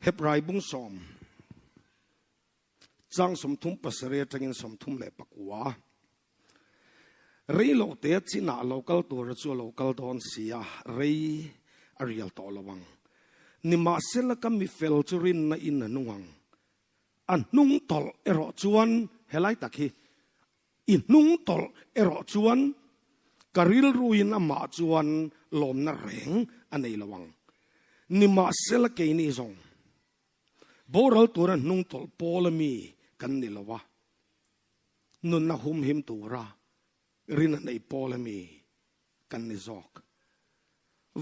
Hebrai bung sawm chang 37 atangin 34. Rei lo te chinah lo kal tur chu a lo kal dawn si a, rei a rial tawh lo ang. Nimahsela ka mi fel chu rinna in a nung ang. A hnung tawlh erawh chuan helai tak hi I hnung tawlh erawh chuan ka rilruin amah chuan lawmna reng a nei lo ang. Nimahsela keini zawng boral tura hnung tawlh pawl ami kan ni lo a, nunna humhim tura rin a nei pawl ami kan ni zawk.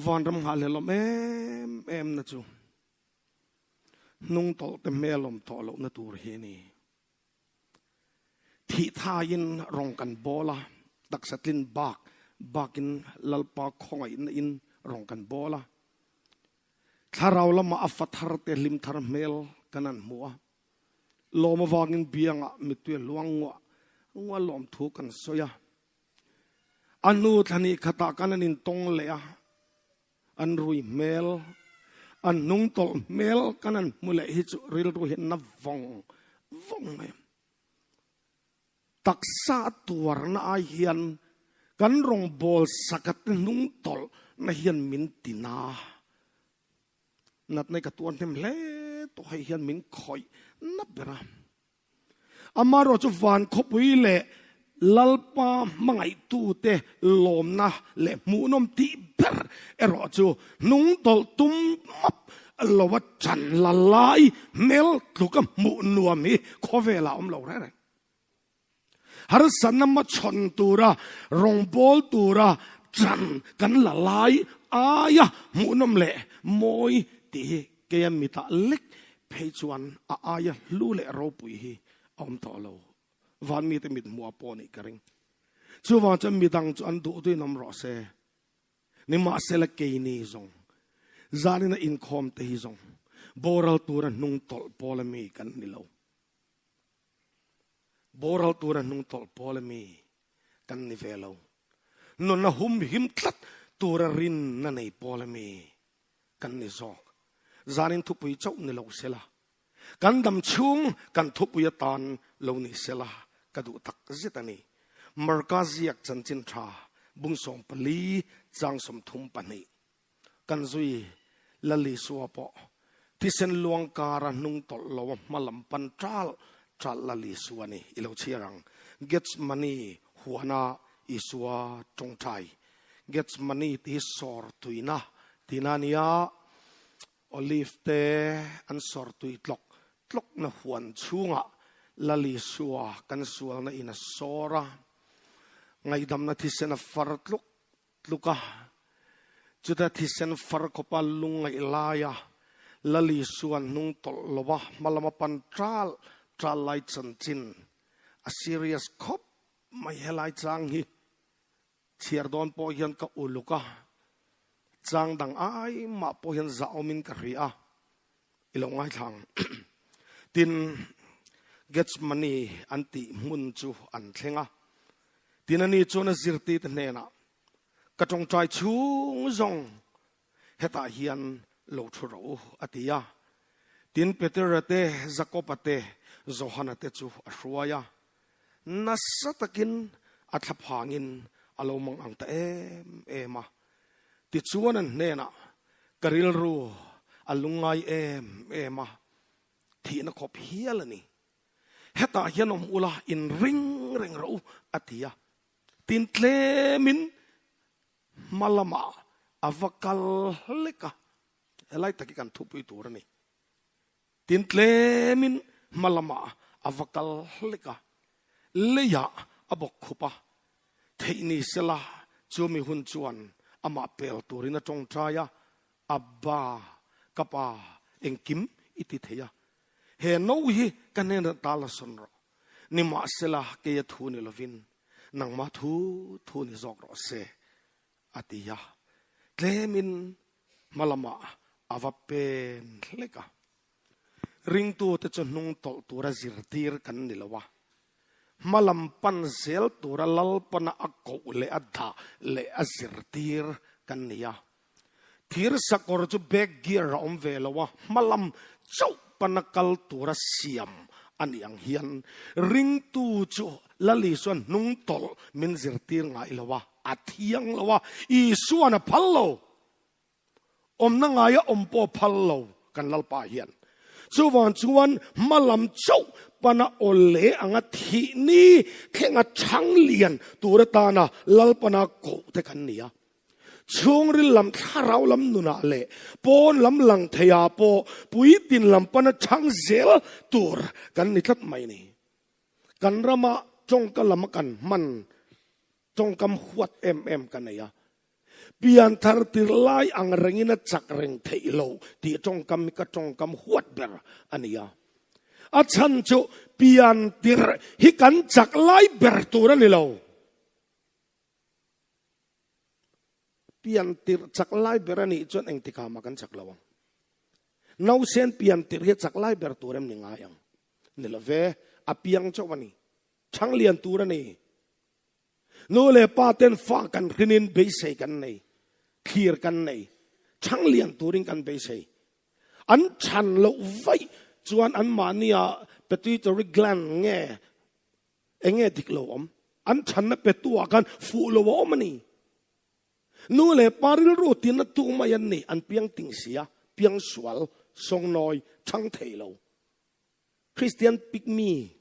Vanram nghahhlelawm em em na chu hnung tawlh te hmelawm tawh lohna tur hi a ni. Thih thaiin rawng kan bawl a, taksa tlin bak bakin Lalpa khawngaihna in rawng kan bawl a. Thlarau lama a fa thar te hlim thar hmel kan han hmu a. Lawm avangin biangah mittui a hluang nguah nguah lawmthu kan sawi a. A hnu thlani khatah kan an intawng leh a. An rui hmel, an hnungtawlh hmel kan han hmu leh hi chu rilru hi na vawng vawng mai. Taksa tuarna ai hian kan rawngbawl saka te hnungtawlh na hian min ti na. Natna hi ka tuar hnem hle tawh hei hian min khawih na ber a. Amaherawh chu van khawpui leh Lalpa hmangaihtute lawmna leh hmuhnawm tih ber erawh chu hnungtawlh tum map lova chan la lai hmel tluka hmuh nuam hi khawvelah a awm lo reng reng. Harsatna hmachhawn tura rawngbawl tura chan kan la lai aia hmuhnawm leh mawi tih hi Keia mitah lek phei chuan a aia hlu leh ropui hi a awm tawh lo. Van mite mit hmuh pawh nih ka ring. Chuvang chuan midang chu an duh duhin awm rawh se. Nimahsela keini zawng, zanina inkhawm te hi zawng boral tura hnung tawlh pawl a mi kan ni lo. Boral tura hnung tawlh pawl a mi kan ni ve lo. Nunna humhim tlat tura rinna nei pawl a mi kan ni zawk. Zanin thupui chauh ni lo sela, kan dam chhung kan thupui atan lo ni sela ka duh tak zet a ni. Marka ziak chanchin tha bung 14 chang 32 kan zui Lalisua pawh thisen luang kara hnung tawlh lo a hma lam pan ṭal ṭal Lalisua ni i lo chhiar ang. Gethsemane huana Isua tawngtai Gethsemane tih hi sawr tuina tihna a ni a, olive te an sawr tui tlawk tlawkna huan chhungah Lal Isua kan sualna in a sawr a, ngaihdamna thisen a far tluk tluk a, chuta thisen far khawpa lungngaih laia Lal Isua hnung tawlh lo a, hma lama pan ṭal ṭal lai chanchin a serious khawp mai helai chang hi. Chhiar dawn pawh hian ka uluk a, chang dang ai mah pawh hian zahawmin ka hria a, i lo ngaithla ang. Tin, Gethsemane an tih hmun chu an thleng a, tin ani chuan a zirtite hnenah, Ka tawngtai chhung zawng hetah hian lo thu rawh u, a ti a. Tin, Petera te, Jakoba te, Johana te chu a hruai a. Nasa takin a thlaphangin a lo mang ang ta em em a. Tichuan an hnenah, Ka rilru a lungngai em em a, thihna khawp hial a ni. Hetah hian awm ula, in ring reng rawh u, a ti a. Tin tlemin hma lamah a va kal hlek a, helai tak hi kan thupui tur a ni. Tin tlemin hma lamah a va kal hlek a, leiah a bawk khup a, theih ni sela chumi hun chuan amah pel turin a tawngtai a, Abba, ka pa, engkim i ti thei a, he no hi ka hnenah ta la sawn rawh, nimahsela keia thu ni lovin nangmah thu thu ni zawk rawh se, a ti a, tlemin hma lamah a va pen hlek a. Ringtute chu hnung tawlh tura zirtir kan ni lo a, hma lam pan zel tura Lalpana a koh leh a dah leh a zirtir kan ni a. Thir sakawr chu back gear a awm ve lo a, hma lam chauh pana kal tura siam a nih ang hian ringtu chu Lal Isuan hnung tawlh min zirtir ngai lo a, a thiang lo a, Isuan a phal lo. Awmna ngaia awm pawh phal lo kan Lalpa hian. Chuvang chuan hma lam chauh pana aw leh anga thih ni thlenga chhang lian tur atana Lalpana koh te kan ni a. Chhungril lam thlarau lam nunah leh pawn lam lang theiah pawh puitin lam pana chhang zel tur kan ni tlat mai ni. Kan rama tawngka lama kan hman tawngkam huat em em ka nei a. Pianthar tir lai ang rengin a chak reng theih lo tih tawngkam hi ka tawngkam huat ber a ni a. A chhan chu piantir hi kan chak lai ber tur a ni lo. Piantir chak lai ber a nih chuan engtikah mah kan chak lo ang. Nausen piantir hi a chak lai ber tur em ni ngai ang? Ni lo ve, a piang chauh a ni. Chhang lian tur a ni. Nu leh pa ten fa kan hrinin beisei kan nei, thlir kan nei, chhang lian turin kan beisei. An chhan loh vaih chuan anmahnia pituitary gland nge eng nge dik lo awm? An chhanna petu ah khan fuh lo a awm a ni. Nu leh pa rilru tina tu mai an ni, an piang ting sia, piang sual, sawngnawi, chhang thei lo. Christian pick me,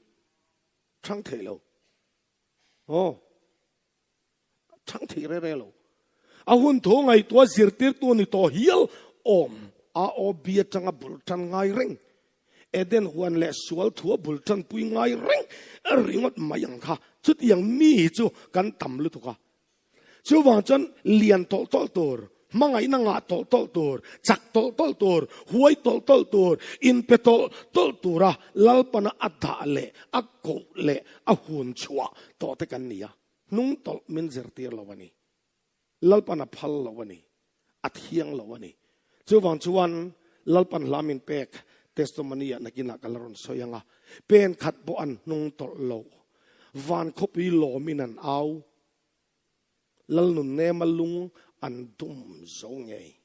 chhang thei lo. Aw, chhang thei re re lo. A hun thu ngaihtuah zirtirtu ni tawh hial awm a aw bi atanga bul tan ngai reng. Eden huan leh sual thu a bul tan pui ngai reng ringawt mai ang kha. Chutiang mi hi chu kan tam lutuk a. Chuvang chuan lian tawlh tawlh tur, hmangaihna ngah tawlh tawlh tur, chak tawlh tawlh tur, huai tawlh tawlh tur, inpe tawlh tawlh tura Lalpana a dah leh a koh leh a hun chhuah tawh te kan ni a, hnung tawlh min zirtir lo a ni. Lalpan a phal lo a ni, a thiang lo a ni. Chuvang chuan Lalpan hla min pek testimony ah nakinah ka la rawn sawi ang a, pen khat pawh an hnung tawlh lo, van khawpui lawmin an au. Lalnun nema lung an dum zo ngei.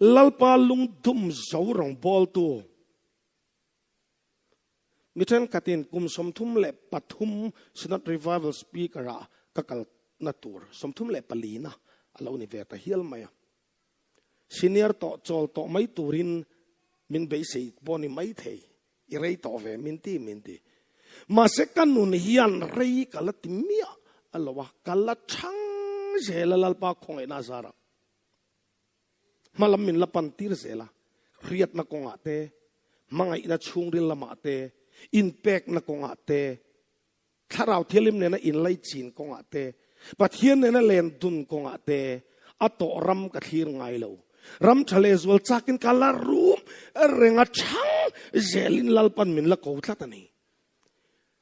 Lalpa lung dum zo rawngbawltu mi thenkhatin kum 33 Synod Revival Speaker-ah ka kalna tur 34 na a lo ni ve ta hial mai a. Senior tawh chawl tawh mai turin min beisei pawh ni mai thei. I rei tawh ve min ti min ti. Mahse ka nun hian rei ka la ti miah a lo a, ka la chhang zel a Lalpa khawngaihna a zar a. Hmalam min la pan tir zel a, hriatna kawngah te, hmangaihna chhungril lamah te, inpekna kawngah te, Thlarau Thianghlim nena inlaichin kawngah te, Pathian nena len dun kawngah te a tawh ram ka thlir ngai lo. Ram tha leh zual chakin ka la rum reng a chhang zelin Lalpan min la ko tlat a ni.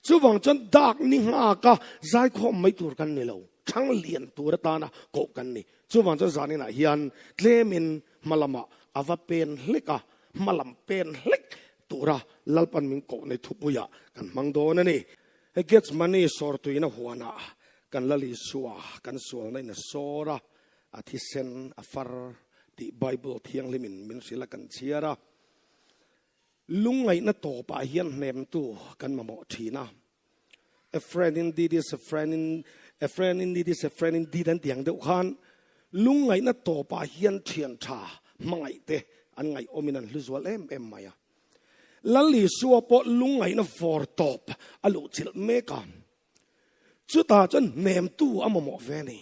Chuvang chuan dak ni nghaka zaikhawm mai tur kan ni lo, chhang lian tur atana koh kan ni. Chuvang chuan zaninah hian tlemin hmalamah a va pen hlek a, hmalam pen hlek tura Lalpan min koh nei thupuiah kan hmang dawn a ni. He Gethsemane sawrtuina huanah kan Lal Isua kan sualna in a sawr a, a thisen a far tih Bible thianghlimin min hrilh a kan chhiar a. Lungngaihna tawpah hian hnemtu kan mamawh thin a. A friend in deed is a friend in a friend in need is a friend in deed an tih ang deuh khan lungngaihna tawpah hian thian tha hmangaih te an ngaihawmin an hlu zual em em mai a. Lal Isua pawh lungngaihna vawr tawp a luh chilh mek a, chutah chuan hnemtu a mamawh ve a ni.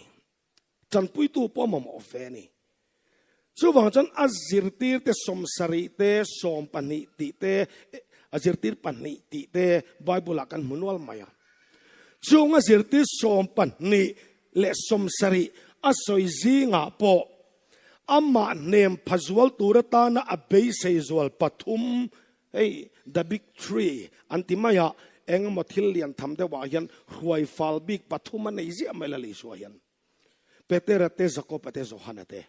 Tanpuitu pawh a mamawh ve a ni. Chuvang chuan a zirtirte 70 te, 12 tih te, a zirtir pahnih tih te Bible-ah kan hmu nual mai a. Chung a zirtir 12 leh 70 a sawi zingah pawh amah hnem pha zual tur atana a beisei zual pathum, hei the big three an ti mai a, engemaw thil lian tham deuhah hian hruai fal bik pathum a nei ziah mai la Isua hian. Petera te, Jakoba te, Johana te.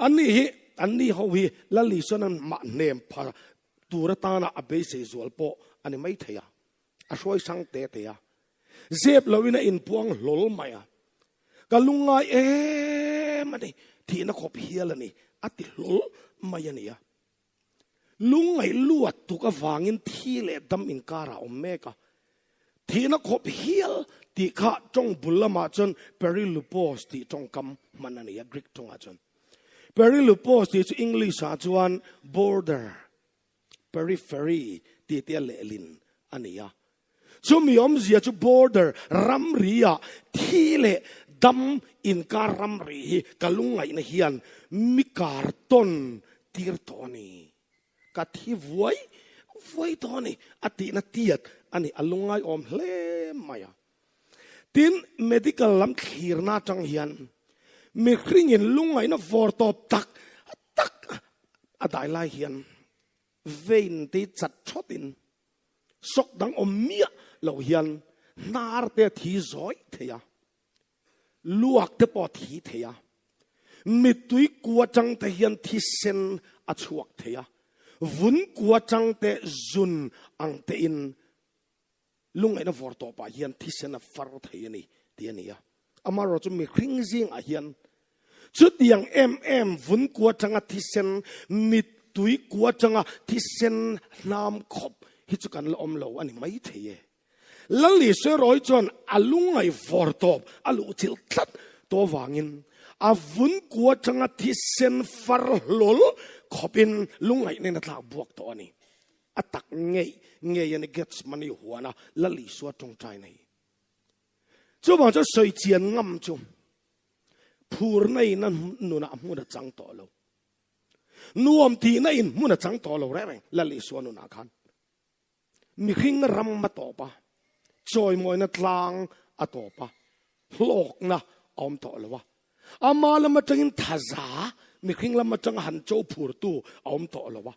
Anni hi, anni ho hi Lal Isuan an mah hnem pha tur atana a beisei zual pawh a ni mai thei a. A hruai sang te te a. Zep loin a inpuang hlawl mai a. Ka lungngai em a ni, thihna khawp hial a ni, a ti hlawl mai a ni a. Lungngaih luat tuk avangin thi leh dam inkar ah awm mek a. Thihna khawp hial tih kha tawng bul lamah chuan perilupos tih tawngkam hman a ni a, Greek tawngah chuan. Perilupos tih chu English ah chuan border, periphery tih te a lehlin a ni a. Chumi awmzia chu border ramri ah thi leh dam inkar ramri hi ka lungngaihna hian mi kar tawn tir tawh a ni. Ka thi vuai vuai tawh a ni, a tihna tiat a ni, a lungngai awm hle mai a. Tin, medical lam thlirna atang hian mihringin lungngaihna vawr tawp tak tak a dai lai hian vein te chat thawtin sawk dang awm miah lo hian hnar te a thi zawi thei a. Luak te pawh a thi thei a, mittui kua chang te hian thisen a chhuak thei a, vun kua chang te zun ang te in lungngaihna vawr tawpah hian thisen a far thei a ni tih a ni a. Amaherawhchu mihring zingah hian chutiang em em vun kua changa thisen, mittui kua changa thisen hnam khawp hi chu kan la awm lo a ni maithei e. Lalisua Roy chuan a lungngaih vawr tawp a luh chilh tlat tawh avangin a vun kua atanga thisen far hlawl khawpin lungngaih nen a tlak buak tawh a ni. A tak ngei ngei a ni Gethsemane huana Lalisua tawngtai nei. Chuvang chuan sawi chian ngam chu phur neiin a nunah hmun a chang tawh lo. Nuam tihna in hmun a chang tawh lo reng reng Lalisua nunah khan. Mihring ram a tawp a, chawimawina tlang a tawp a, hlawkna a awm tawh lo a. Ama lam atangin thaza, mihring lam atanga han cho phurtu a awm tawh lo a.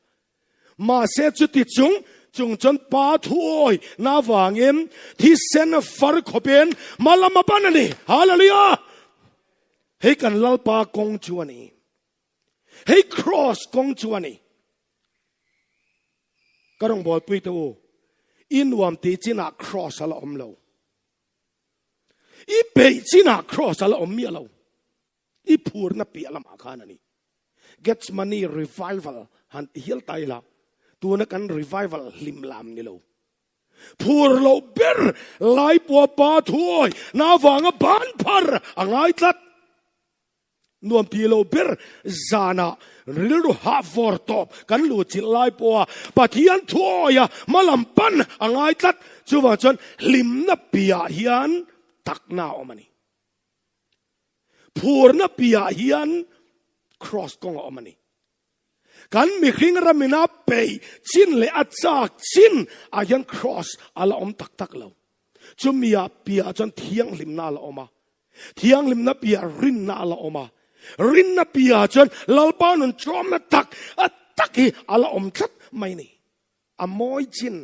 Mahse chuti chung chung chuan Pa thuawi na avangin thisen far khawpin hma lam a ban a ni. Hallelujah! Hei kan Lalpa kawng chu a ni. Hei cross kawng chu a ni. Ka rawngbawlpui te u, i nuam tih chinah cross a la awm lo. I beih chinah cross a la awm miah lo. I phurna piah lamah khan a ni. Gethsemane revival han ti hial ta ila, tuna kan revival hlim lam ni lo. Phur loh ber lai pawha pa thuawi na avanga ban phar a ngai tlat. Nuam ti lo ber zanah rilru hah vawr tawp kan luh chilh lai pawha Pathian thuawia hmalam pan a ngai tlat. Chuvang chuan hlimna piah hian takna a awm a ni. Phurna piah hian cross kawng a awm a ni. Kan mihring ramina peih chin leh a chak chin ah hian cross a la awm tak tak lo. Chumia piah chuan thianghlimna a la awm a. Thianghlimna piah rinna a la awm a. Rinna piah chuan Lalpa nun tlawmna tak a tak hi a la awm tlat mai ni. A mawi chin.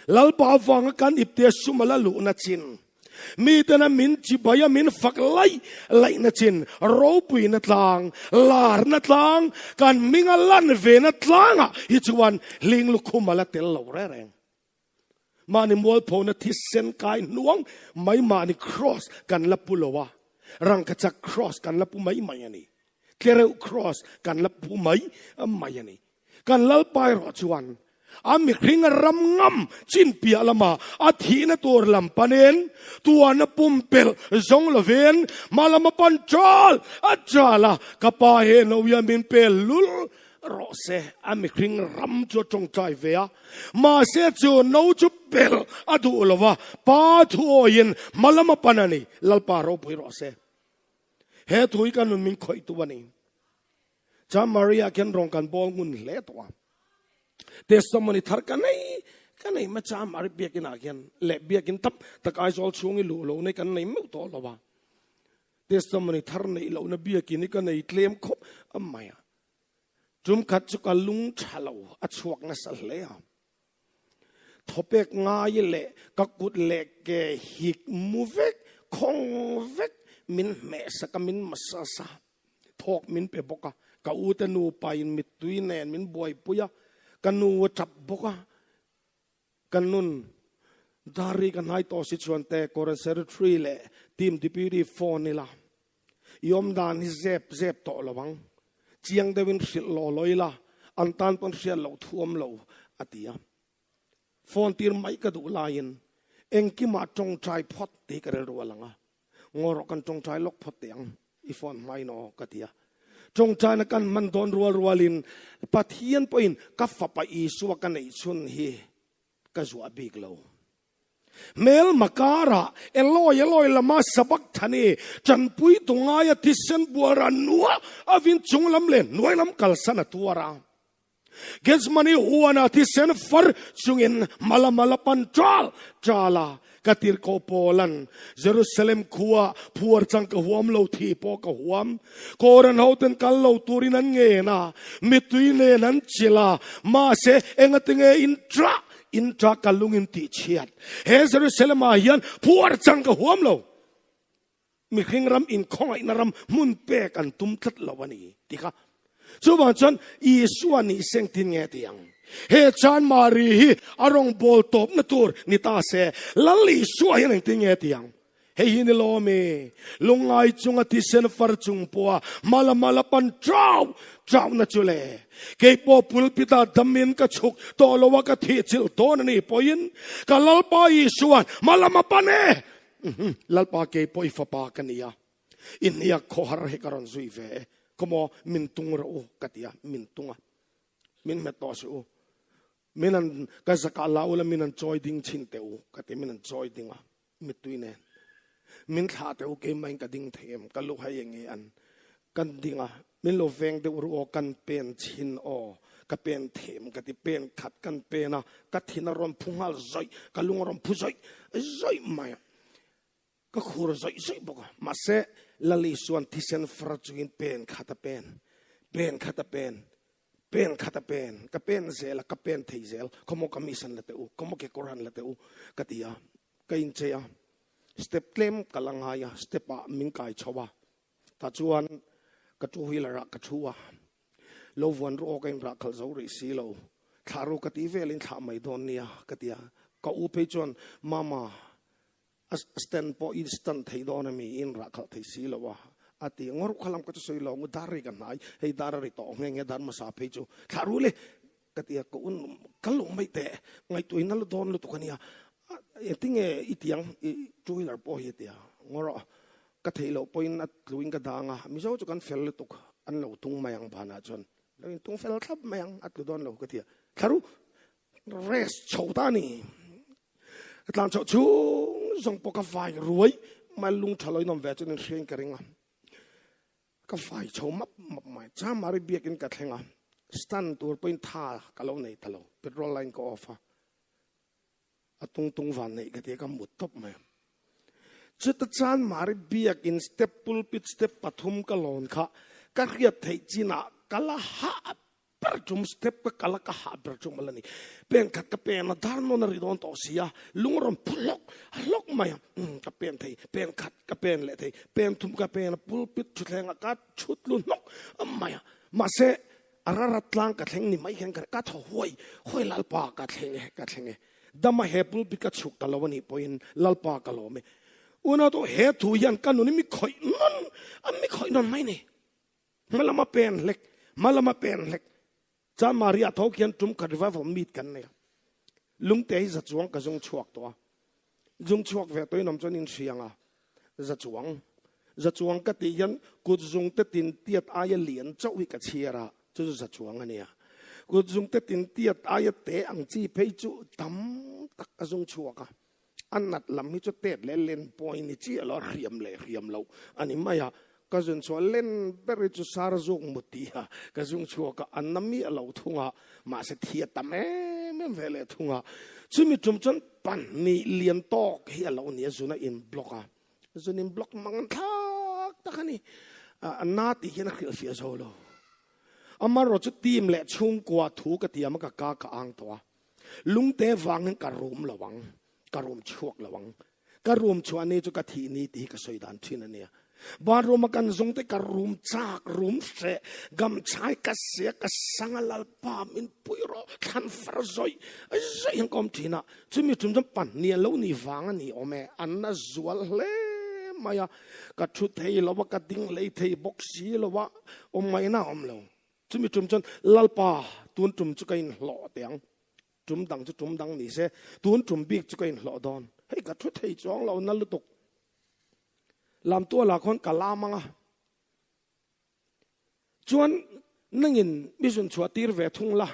Lalpa avanga kan ipte sum a la luhna chin. Mitena min chibai a min fak laih laihna chin, ropuina tlang, larna tlang, kan hminga lan vena tlangah hi chuan hling lukhum a la tel lo reng reng. Mahni mualphona thisen kai hnuang mai mahni cross kan la pu lo a, rangkachak cross kan la pu mai mai a ni. Tlereuh cross kan la pu mai mai a ni. Kan Lalpa erawh chuan a mihring a ram ngam chin piah lama a thihna tur lam panin tuana pumpelh zawng lovin hma lama pan chal a chal a, ka pa he no hian min pe lul rawh se. A mihring ram chu a tawngtai ve a, mahse chu no chu pelh a duh lo va, pa thuawiin hma lama pan a ni. Lalpa ropui rawh se. He thu hi ka nun min khawihtu a ni. Chuan Maria khian rawng kan bawl ngun hle tawh a. Testimony thar ka nei ka nei ma cha Mari biakin ah khian leh biakin tam tak Aizawl chhung i luh lo nei kan nei meuh tawh lo a. Testimony thar neih lohna biakin hi ka nei tlem khawp a mai a. Tum khat chu ka lung tha lo a chhuak nasa hle a. Thawpek ngai leh ka kut leh ke hik mu vek khawng vek min hmehsak a min massage a. Thawk min pe bawk a, ka u te nupa in mittui nen min buaipui a, ka nu a tap bawk a, ka nun Dari ka hnai tawh si chuan te Current Secretary leh Team Deputy phone ila i awm dan hi zep zep tawh lo ang, chiang deuhin hrilh law law ila. An tan pawn hriat loh thu awm lo, a ti a. Phone tir mai ka duh laiin engkimah tawngtai phawt tih ka rilru a lang a. Ngaw rawh kan tawngtai lawk phawt teh ang, i phone hmain aw, ka ti a. Tawngtaina kan hman dawn rual rualin Pathian pawhin ka fapa Isua ka neih chhun hi ka zuah bik lo. Hmelma karah Eloi Eloi lama sabakthani tanpui tu ngaia thisen buara nua avin chunglam leh hnuailam kalsan a tuar a. Gethsemane huana thisen far chungin mala mala pan ṭal ṭal a, ka tirhkoh Paulan Jerusalem khua phuar chang ka huam lo thi pawh ka huam. Koran hoten kal lo turin an ngen a, mittui nen an chilh a, mahse engatinge in ṭah In ṭah ka lung in tih chhiat. He Jerusalem ah hian phuar chang ka huam lo. Mihring ram inkhawngaihna ram hmun pek an tum tlat lo a ni ti kha. Chuvang chuan Isua nih seng tin nge ti ang? He chan Mari hi a rawngbâwl tawpna tur ni ta se, Lal Isua hian engtin nge ti ang? Hei hi ni lawm i, lungngai chunga thisen far chung pawha mala mala pan chau chauna chu le. Kei pawh pulpit-ah damin ka chhuk tawh lo a, ka thih chilh dawn a ni pawhin ka Lalpa Isua'n hmalam a pan e. Lalpa kei pawh i fapa ka ni a, i hniak khawhar hi ka rawn zui ve e. Khawmaw min tung rawh u ka ti a, min tung a, min hmet tawh suh u. Min an ka zakah la ula min an chawi ding chhin teh u ka ti, min an chawi ding a. Mittui nen min thlah teh u keimah in ka ding thei em ka luhai eng nge an kan ding a min lo veng deuh ru aw kan pen chin aw ka pen them ka ti pen khat kan pen a ka thin a rawn phu nghal zawih ka lung a rawn phu zawih zawih mai a ka khur zawih zawih bawk a mahse Lali chuan thisen far chungin pen khat a pen pen khat a pen Pen khat a pen, ka pen zel a, ka pen thei zel, khawmaw kamis han la teh u, khawmaw kekawr han la teh u, ka ti a, ka inchei a, step tlem ka la ngai a, step ah min kai chho a, tah chuan ka two wheeler ah ka thu a, lo vuan ru aw ka inrah khalh zo rih si lo, thlah ru ka tih velin thlah mai dawn nia ka ti a, ka u phei chuan mama A stand pawh i stand thei dawn a mi, in rah khalh thei si lo a, a ti. Ngawr kha lam ka chu sawi lo, ngu dar ri ka hnai, hei dar a ri tawh nghe nghe, dar hmasa phei chu thlah ru le ka ti a, ka un kal lo mai teh, ngaihtuah in a la dawn lutuk a nia, engtinge i ti ang, i two wheeler pawh hi a ti a, ngawr rawh, ka theih loh pawhin a tluin ka dang a, Mizo chu kan fel lutuk, an lo tung mai ang banah chuan, lo in tung fel thlap mai ang, a tlu dawn lo ka ti a, thlah ru, rest chho ta a ni. Ka tlan chhoh chhung zawng pawh ka vai ruai mai lung tha lo in awm ve chuan in hriain ka ring a. Ka vai chho map map mai. Chamari biakin ka thleng a. Stand tur pawhin tha ka lo nei ta lo. Petrol line ka off a. A tung tung van neih ka ti a ka mut tawp mai. Chuta Chanmari biakin step pulpit step pathum ka lawn kha ka hriat theih chinah ka la hah ber tum step ka kal a ka hah ber tum ala ni pen khat ka pen a dar nawn a ri dawn tawh si a lung a rawn phu hlawk hlawk mai a umm ka pen thei pen khat ka pen leh thei pen thum ka pen a pulpit thutthleng ah ka chhut lu hnawk mai a mahse a rara tlang ka thleng ni mai hian ka ka thaw huai huai lalpa ka thleng e ka thleng e dama he pulpit ka chhuk ta lo anih pawhin lalpa ka lawm e unau to he thu hian ka nun hi mi khawih nawn a mi khawih nawn mai ni. Hmalama pen hlek, hmalama pen hlek. Chuan Maria tho khian tum khat revival meet kan nei a. Lungte hi za chuang ka zung chhuak tawh a. Zung chhuak ve tawhin awm chuan in hriang a. Za chuang. Za chuang ka tih hian kut zungte tin tiat aia lian chauh hi ka chhiar a, chu chu za chuang a nia. Kut zungte tin tiat aia te ang chi phei chu tam tak ka zung chhuak a. A nat lam hi chu tet leh len pawh ni chiah lo, a hriam leh hriam loh a ni mai a. Ka zun chhuah len ber hi chu sar zuk mu ti a, ka zung chhuak a, a na miah lo thung a, mahse thi a tam em em ve leh thung a. Chumi tum chuan pahnih lian tawk hi a lo ni a, zun a in block a, zun in block mang thlak tak a ni. A na tih hian a hrilhfiah zo lo. Amaherawhchu chu team leh chhungkua thu ka tiam a, ka ka ka ang tawh a. Lungte vangin ka rum lo ang, ka rum chhuak lo ang. Ka rum chhuah ni chu ka thih ni tih hi ka sawi dan thin a nia. Bathroom a kan zung te ka rum chak, rum hreh, gam chhai ka sia, ka sang a lalpa min pui rawh, thlan far zawih zawih hian ka awm thin a. Chumi tum chuan pahnih a lo ni vang a ni awm e, an na zual hle mai a. Ka thu thei lo a, ka ding hlei thei bawk si lo a, awm ngaihna a awm lo. Chumi tum chuan Lalpa tun tum chu ka inhlawh teh ang. Tum dang chu tum dang ni se, tun tum bik chu ka inhlawh dawn. Hei ka thu thei chuang lo na lutuk. Lamtualah khawn ka lam ang a. Chuan nangin mi zun chhuah tir ve thung la,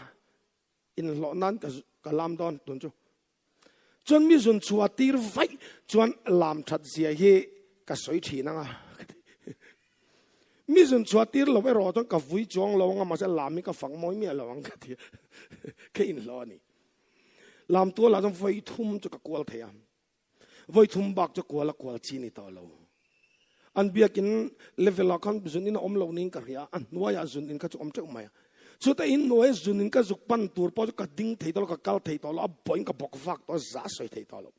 inhlawh nan ka lam dawn tun chu. Chuan mi zun chhuah tir vaih chuan lam that zia hi ka sawi thin ang a. Mi zun chhuah tir lo erawh chuan ka vui chuang lo ang a, mahse lam hi ka fang mawi miah lo ang ka ti a. Ka inhlawh a ni. Lam tualah chuan vawi thum chu ka kual thei a. Vawi thum bak chu kual a kual chi ni tawh lo. An biakin level ah khan zun in a awm lo niin ka hria a, a hnuaiah zun in kha chu awm teuh mai a. Chuta in hnuaia zun in ka zuk pan tur pawh chu ka ding thei tawh lo, ka kal thei tawh lo, a bawhin ka bawk vak tawh a, za sawi thei tawh lo.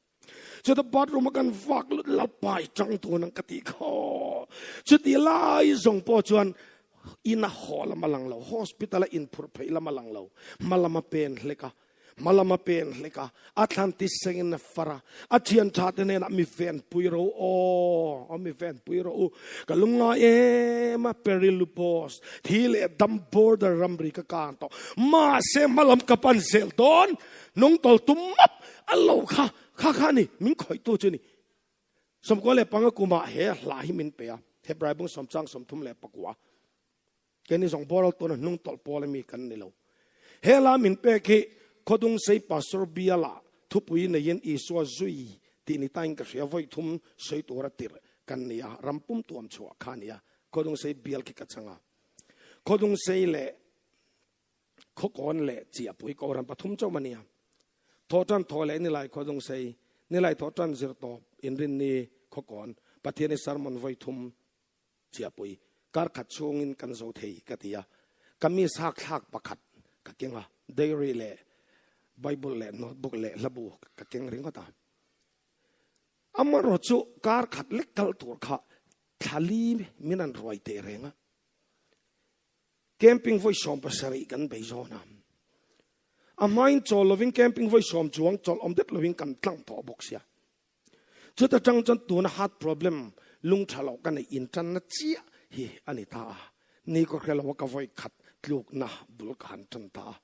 Chuta bathroom a kan vak lut la pai chang tun ang ka tih khaw. Chuti lai zawng pawh chuan in a haw lam a lang lo, hospital a inphurh pheih lam a lang lo, hma lam a pen hlek a. Hmalam a pen hlek a, a thlan ti sengin a far a, a thian tha te hnenah mi venpui ro aw, aw mi venpui rawh u, ka lungngai em a, Perilupos, thi leh dam border ramri ka kan tawh, mahse hmalam ka pan zel dawn, nungtawl tum map a lo kha, kha kha a ni, min khawihtu chu ni. 95 kumah he hla hi min pe a, Hebrai bung sawmchang 34. Keini zawng boral tuna hnung tawlh pawl ami kan ni lo. He la min pek hi Khawdung Sei Pastor biala thupui neiin Isua zui tih ni tain ka hria vawi thum sawi tura tirh kan ni a, ram pum tuam chhuah kha a ni a, Khawdung Sei bial khi ka chang a. Khawdung Sei leh Khawkawn leh Chiahpui Kohhran pathum chauh a ni a. Thawhtan thaw leh Nilai Khawdung Sei, Nilai Thawhtan Zirtawp, Inrinni, Khawkawn, Pathiani Sermon vawi thum Chiahpui, kar khat chhungin kan zo thei ka ti a, ka mi sakthlak pakhat ka keng a, diary leh Bible leh notebook leh hlabu ka keng ringawt a. Amaherawh chu kar khat lek kal tur kha thlali min an ruai teh reng a, camping vawi 70 kan bei zawn a, a hmain chawl lovin camping vawi sawm chuang chawlh awm det lovin kan tlang tawh bawk sia. Chuta tang chuan tuna heart problem lung tha loh ka neih intanna chiah hi a ni ta a. Ni ka hre lo a ka vawi khat tlukna bul ka han tan ta a.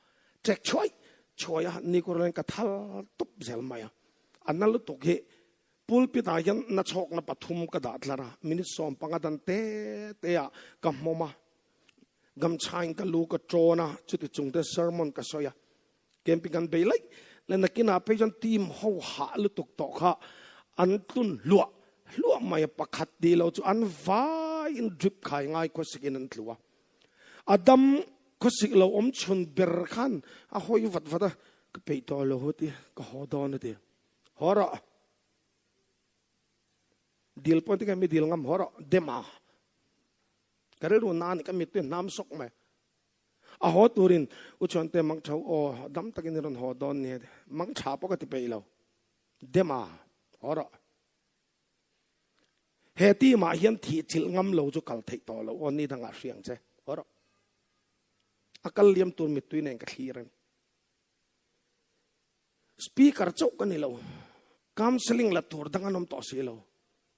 Ṭek chhuai chhuai a ni ka rawn ka thal tup zel mai a. A na lutuk hi pulpit ah hian na chhawkna pathum ka dah tlar a, minute 15 dan te te ah ka hmawm a. Gamchhain ka lu ka ṭawn a, chuti chung te sermon ka sawi a. Camping kan bei laih le nakinah phei chuan team ho hah lutuk tawh kha an tlun hluah hluah mai a, pakhat tih lo chu an vaiin drip khai ngai khawsik in an tlu a. A dam khawsik lo awm chhun ber khan a hawi vat vat a, ka peih tawh lo hu ti, ka haw dawn a ti. Haw rawh. Dil pawh tikhan mi dil ngam haw rawh, dem a. Ka rilru na a ni, ka mittui a hnam sawk mai. A haw turin U Chuante mang tho aw, dam takin i rawn haw dawn nia ti. Mang tha pawh ka ti peih lo. Dema, haw rawh. He team ah hian thih chilh ngam lo chu kal theih tawh lo aw, ni dangah hria ang che. Haw rawh. A kal liam tur mittui nen ka thlir a ni. Speaker chauh ka ni lo. Counselling la tur dang an awm tawh si lo.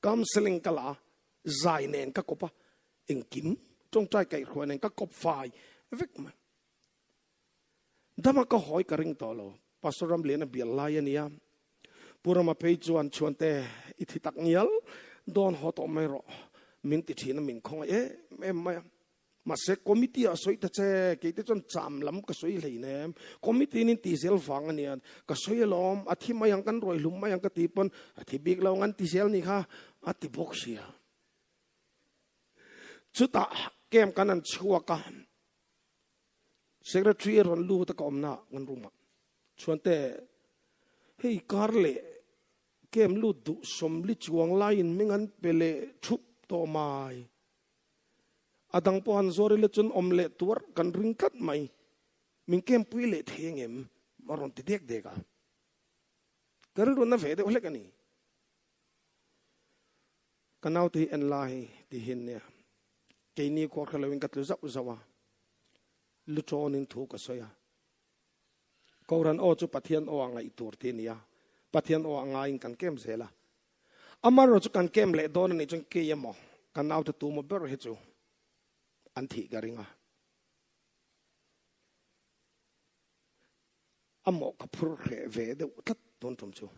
Counselling ka la a, zai nen ka kawp a, engkim tawngtai kaihhruai nen ka kawp fai vek mai. Dama ka hawi ka ring tawh lo. Pastor Ramliana bial lai a nia. Pu Rama phei chuan chhuante i thi tak ngial dawn haw tawh mai rawh min ti thin a, min khawngaih em em mai a. Mahse committee ah sawi ta che, kei te chuan cham lam ka sawi hleinem, committee in ti zel vang a nia, ka sawi alawm, a thi mai ang kan ruai hlum mai ang ka ti pawn a thi bik lo ang an ti zel ni kha a ti bawk sia. Chutah camp kan an chhuak a, secretary a rawn lut a ka awmna kan room ah chuan te hei kar leh camp lut duh 40 chuang laiin hming an pe leh thup tawh mai. A dang pawh han zawr ila chuan awm leh tuar kan ring tlat mai. Min kempui leh thei engem? A rawn ti dek dek a. Ka rilru na ve deuh hlek a ni. Ka naute hi en la hei ti hian nia. Keini khuar kha loin ka tlu zauh zauh a. Lu tawnin thu ka sawi a. Kohhran aw chu Pathian aw a ngaih tur ti a ni a. Pathian aw a ngaiin kan kem zel a. Amaherawh chu kan kem leh dawn a nih chuan kei emaw ka naute tu maw ber hi chu an thih ka ring a. A mawh ka phur hreh ve deuh tlat tun tum chu.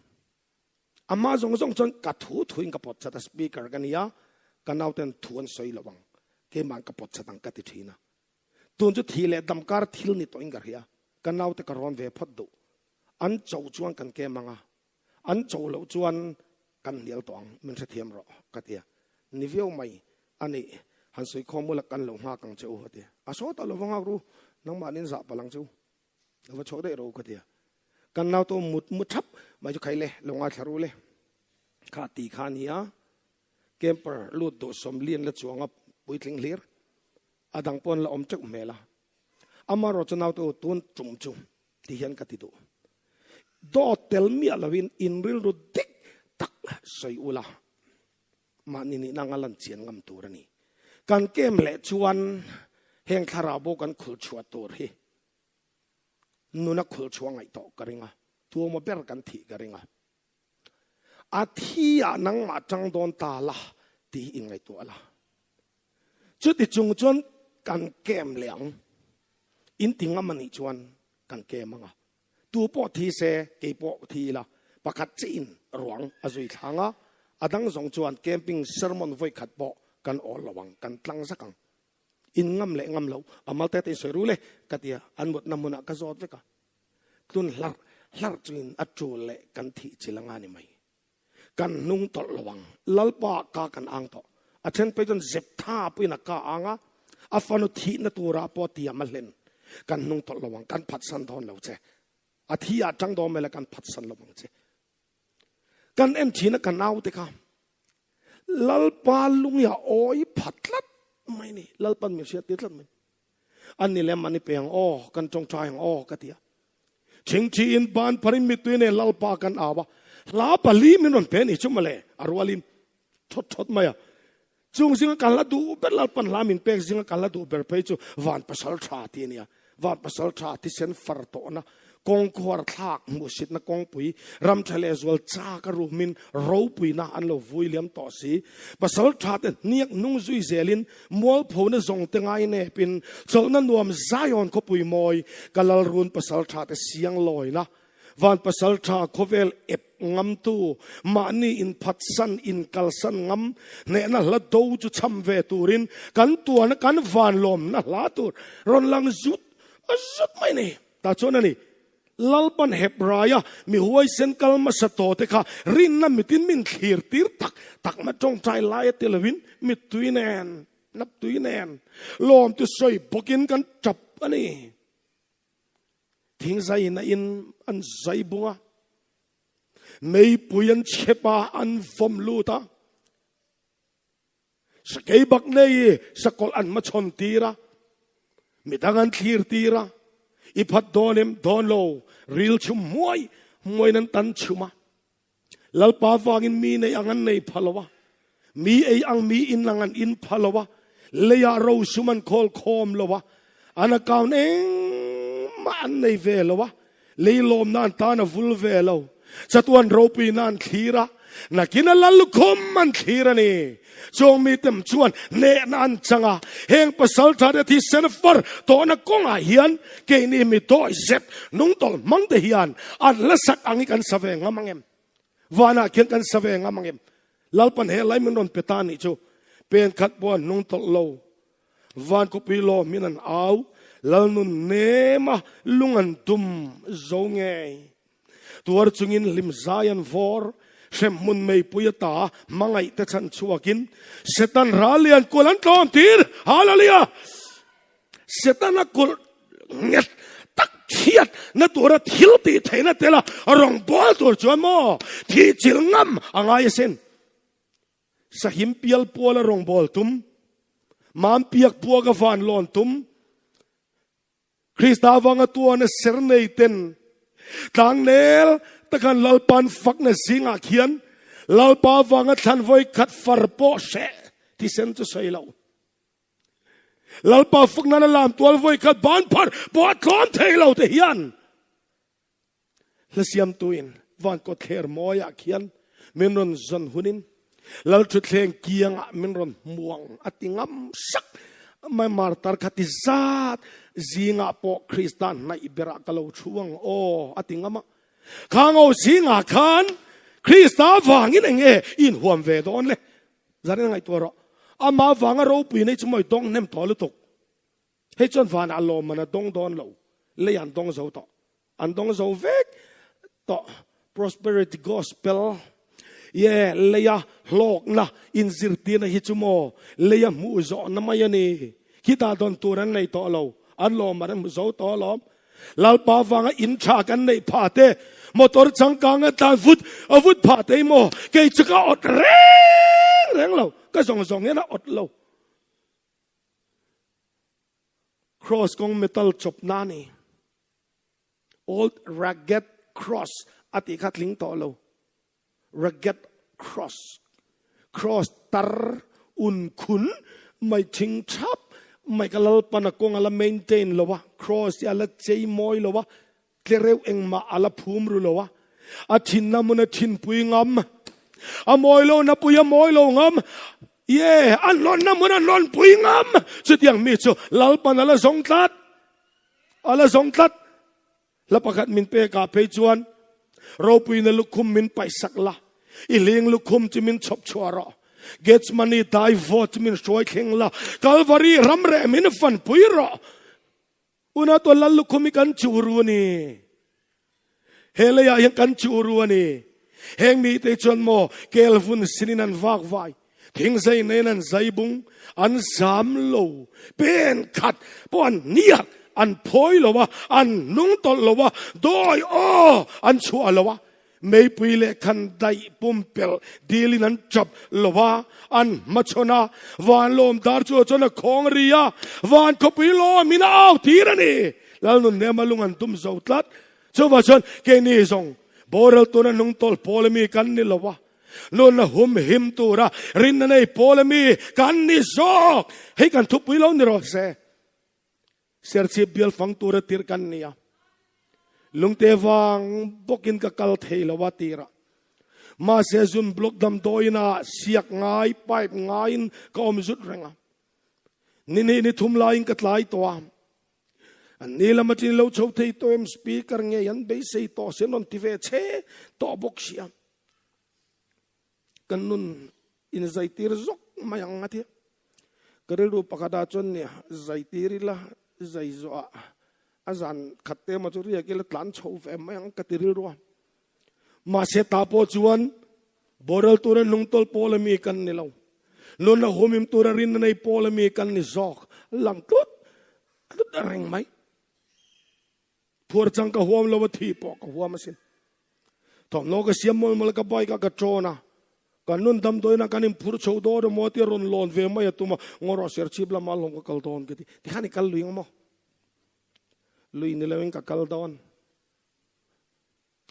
Amah zawng zawng chuan ka thu thuin ka pawt chat a, speaker ka nia, ka nauten thu an sawi lo ang, keimah ka pawt chat ang ka ti thin a. Tun chu thih leh dam kar thil ni tawhin ka hria, ka naute ka rawn ve phawt duh. An cho chuan kan kem ang a, an cho loh chuan kan hnial tawh ang, min hrethiam rawh ka ti a. Ni viau mai a nih, han sawi khawm ula kan lo nghak ang che u a ti a. A saw tawh lo va nghak ru, nangmahni zah palh ang che u. A va chhuak daih ro ka ti a. Kan nau to mut mu thap mai chu khai le, lo ngaithla ru le. Kha ti kha a ni a, camper lut duh sawmlian la chuang a puitling hlir. A dang pawh an la awm teuh hmel a. Amaherawh chu nau te u tun tum chu ti hian ka ti duh. Dawt tel miah loin in rilru dik tak sawi ula mahni nihna anga lan chian ngam tur a ni. Kan kem leh chuan heng thlarau bo kan khulh chhuah tur hi nuna khulh chhuah ngaih tawh ka ring a, tuamaw ber kan thih ka ring a. A thi ah nangmah tang dawn ta la tih in ngaihtuah la. Chuti chung chuan kan kem leh ang. In ti ngam a nih chuan kan kem ang a. Tu pawh thi se, kei pawh thi ila, pakhat chiah in ruang a zui thlang a, a dang zawng chuan camping sermon vawi khat pawh kan awl lo ang, kan tlang zak ang. In ngam leh ngam lo, a mal te te in sawi ru le, ka ti a, an mutna hmunah ka zawt vek a. Tlun hlarh hlarh chungin a tul leh kan thih chil anga ni mai. Kan hnung tawlh lo ang. Lalpa ka kan ang tawh. A then phei chuan zep tha pawhin a ka ang a, a fanu thihna turah pawh tiam a hlen. Kan hnung tawlh lo ang, kan phatsan dawn lo che. A thi ah tang dawn mai la kan phatsan lo ang che. Kan en thin a ka naute kha Lalpa lung hi a awi pha tlat mai ni. Lalpan min hriat tir tlat mai. An ni lem an i pe ang aw, kan tawngtai ang aw ka ti a. Thingthi in ban pharin mittui nen Lalpa kan au a, hla pali min rawn pe ni chu mawle, a rualin thawt thawt mai a. Chung zinga kan la duh ber Lalpan hla min pek zinga kan la duh ber phei chu van pasal tha ti a nia. Van pasal tha thisen far tawhna kawngkhuar thlak hmuhsitna kawngpui ram tha leh zual chak a rumin ropuina an lo vui liam tawh si. Pasal tha te hniak hnung zui zelin mualphona zawng te ngai nepin chawlhna nuam Zion khawpui mawi ka lalrun pasal tha te siang lawina van pasal tha khawvel ep ngamtu mahni inphatsan inkalsan ngam hnehna hla do chu cham ve turin kan tuarna kan vanlawmna hla tur rawn lang zut zut mai ni. Tah chuan a ni, Lalpan Hebraia mi huaisen kal hmasa tawh te kha rinna mitin min thlir tir tak tak ma tawngtai lai a ti lovin mittui nen, naptui nen lawm tu sawi bawkin kan tap a ni. Thingzaiin a in an zai bung a, meipui an chhep a, an vawm lut a, Sakei bak nei i sakawlh an hmachhawn tir a, midang an thlir tir a, i phat dawn em dawn lo, ril chhum muai muaiin an tan chhum a. Lalpa vangin mi nei ang an nei pha lo a, mi ei ang mi in ang an in pha lo a, leiah rosum an khawl khawm lo a, an account engmah an nei ve lo a, Lei lawmna an tan a vul ve lo. Chatuan ropuina an thlir a, nakin a lallukhum an thlir a ni. Chuang mitem chuan hnehna an chang a, heng pasaltha te thisen far tawhna kawngah hian keini mi dawi zet nungtawlh hmang te hian an la sak ang hi kan sa ve ngam ang em? Vanah khian kan sa ve ngam ang em? Lalpan he lai min rawn pe ta anih chu pen khat pawh an hnungtawlh lo. Van khawpui lawmin an au, Lalnun nema lung an dum zo ngei. Tuar chungin hlim zai an vawr, hremhmun meipui ata hmangaih te chhan chhuakin Setan ral lian kulh an tlawm tir. Hallelujah! Setana kulh nghet tak thiat na tura thil tih theihna tela rawngbâwl tur chuan maw thih chilh ngam a ngai asin. Sahim pial puala rawngbâwl tum, mam piak puaka van lawn tum, Krista avanga tuana ser nei ten tlangnel takan Lalpan fakna zingah khian Lalpa avanga thlan vawi khat far pawh hreh thisen chu sawi lo. Lalpa fakna na lam tual vawi khat ban phar pawh a tlawm thei lo te hian Hla siamtuin van kawtthler mawiah khian min rawn zawn hunin Lalṭhutthleng kiangah min rawn hmuang a ti ngam sak mai. Martar kha ti zat. Zingah pawh Krista hnaih berah ka lo thu ang aw, a ti ngam a. Khang ho zingah khan Krista vangin eng nge i inhuam ve dawn le? Zanin a ngaihtuah rawh. Amah vanga ropui nei chu mawi dawng hnem tawh lutuk. Hei chuan vanah lawmman a dawng dawn lo. Lei an dawng zo tawh. An dawng zo vek tawh. Prosperity Gospel ye leia hlawkna inzirtirna hi chu maw leia hmuh zawhna mai a ni. Khitah dawn tur an nei tawh lo. An lawmman an hmu zo tawh alawm. Lalpa vanga in tha kan neih phah te, motor changkang a tlan vut a vut phah te maw kei chu ka awt reng reng lo. Ka zawng zawng hian a awt lo. Cross kawng metal chawp na ni. Old Ragged Cross a tih kha tling tawh lo. Ragged Cross. Cross tar un khun mai thing thap mai ka lalpan a kawng ala maintain lo a. Cross hi ala chei mawi lo a. Tlereuh engmah ala phum ru lo a. A thinna hmun a thinpui ngam. A mawi lo na pui a mawi lo ngam. Ye, a hlawnna hmun a hlawnpui ngam. Chutiang mi chu Lalpan ala zawng tlat. A la zawng tlat. Hla pakhat min pek ah phei chuan ropuina lukhum min paihsak la, i hling lukhum chu min chhawp chhuah rawh. Gethsemane dai vawt chu min hruai thleng la, Kalvari ram reh min fanpui rawh. Una tuan lal lukhum hi kan chuh ru a ni. He leiah hian kan chuh ru a ni. Heng mite chuan maw kel vun sinin an vak vai, thingzai nen an zai bung, an zam lo, pen khat pawh an hniak, an phawi lo a, an hnung tawlh lo a, dawi aw an chhuah lo a, meipui leh khan daih pumpelh dilin an tap lo a, an hmachhawn a, van lawm dar chu chuan a khawng ri a, van khawpui lawmin a au tir a ni. Lalnunhnem a lung an tum zo tlat. Chuvah chuan keini zawng boral tuna hnungtawlh pawl ami kan ni lo a, nunna humhim tura rinna nei pawl ami kan ni zawk. Hei kan thupui lo ni rawh se. Serchhip bial fang tura tirh kan ni a, lungte vang bawkin ka kal thei lo a tirah. Mahse zun block damdawiin ah siak ngai pipe ngaiin ka awm zut reng a. Ni hnih ni thum laiin ka tlai tawh a. An ni lam aṭin lo chho thei tawh em speaker ngei an beisei tawh se an rawn ti ve che tawh bawk sia. Kan nun in zaitir zawk mai ang a ti. Ka rilru pakhat ah chuan nia zaitir ila zai zawh ah a zan khat te emaw chu riak ila tlan chho ve mai ang ka ti rilru a. Mahse ta pawh chuan boral tura hnungtawlh pawl ami kan ni lo. Nunna humim tura rinna nei pawl ami kan ni zawk lang tlut tlut reng mai. Phuar chang ka huam lo a thi pawh ka huam asin. Thawmhnaw ka siam mawlh mawlh a ka bike ah ka ṭawn a. Kan nun damdawiin ah kan inphur chho dawn emaw tia rawn lawn ve mai a tum a, ngawrawh serchhip lamah lawm ka kal dawn ka ti. Tikhan i kal lui ang maw? Lui ni loin ka kal dawn.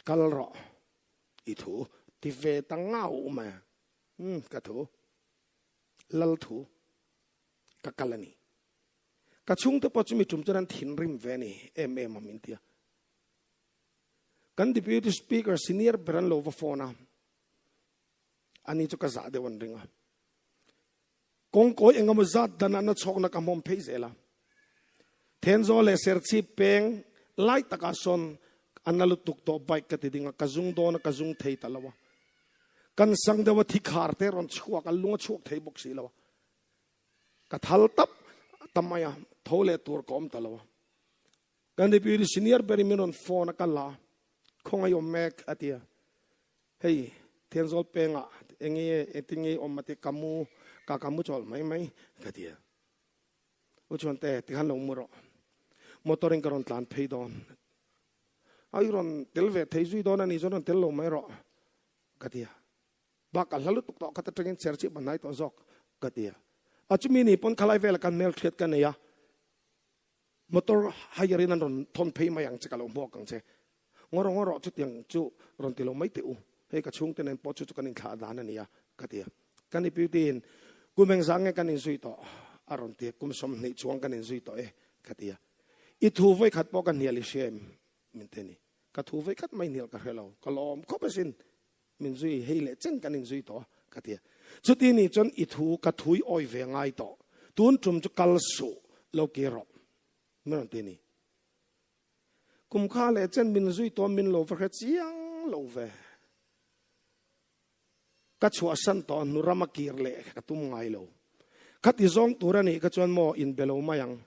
Kal rawh i thu ti ve ta ngau mai a. Umm ka thu. Lal thu ka kal a ni. Ka chhungte pawh chumi tum chuan an thinrim ve a ni em em a min ti a. Kan Deputy Speaker senior ber an lo va phone a, ani chu ka zah deuh an ring a. Kawngkawi engemaw zat danah na chhawkna ka hmawm phei zel a. Thenzawl leh Serchhip peng lai takah sawn a na lutuk tawh bike ka ti ding a, ka zung dawn a, ka zung thei ta lo a. Kan sang deuh a thi khar te rawn chhuak a, lung a chhuak thei bawk si lo a. Ka thal tap ta mai a, tho leh tur ka awm ta lo a. Kan deputy senior berin min rawn phone a, ka la a, khawngaih awm mek a ti a. Hei Thenzawl pengah eng nge engtin nge i awm a ti, ka mu ka ka mu chawlh mai mai ka ti a. U Chuante tikhan lo mu rawh, motor in ka rawn tlan phei dawn. A i rawn tel ve thei zui dawn a nih chuan rawn tel lo mai rawh ka ti a. Bak a hla lutuk tawh khat atangin cher chip a hnai tawh zawk ka ti a. A chumi ni pawn khalai velah kan hmelhriat ka nei a. Motor hire in an rawn thawn phei mai ang che ka lo hmuak ang che. Ngawrawh ngawrawh chutiang chu rawn ti lo mai teh u. Hei ka chhungte nen pawh chu chu kan inthlah dan a nia ka ti a. Ka ni Beauty in kum engzah nge kan inzui tawh a rawn ti a, kum 20 chuang kan inzui tawh e ka ti a. I thu vawikhat pawh ka hnial i hria em? Min ti a ni. Ka thu vawikhat mai hnial ka hre lo, ka lawm khawp asin. Min zui hei leh chen kan inzui tawh a ka ti a. Chuti ni chuan i thu ka thui awi ve ngai tawh. Tun tum chu kal suh lo ki rawh. Min rawn ti a ni. Kum kha leh chen min zui tawh min lo va hre chiang lo ve. Ka chhuahsan tawh hnu rama kir leh ka tum ngai lo. Khati zawng tur a nih ka chuan maw inbe lo mai ang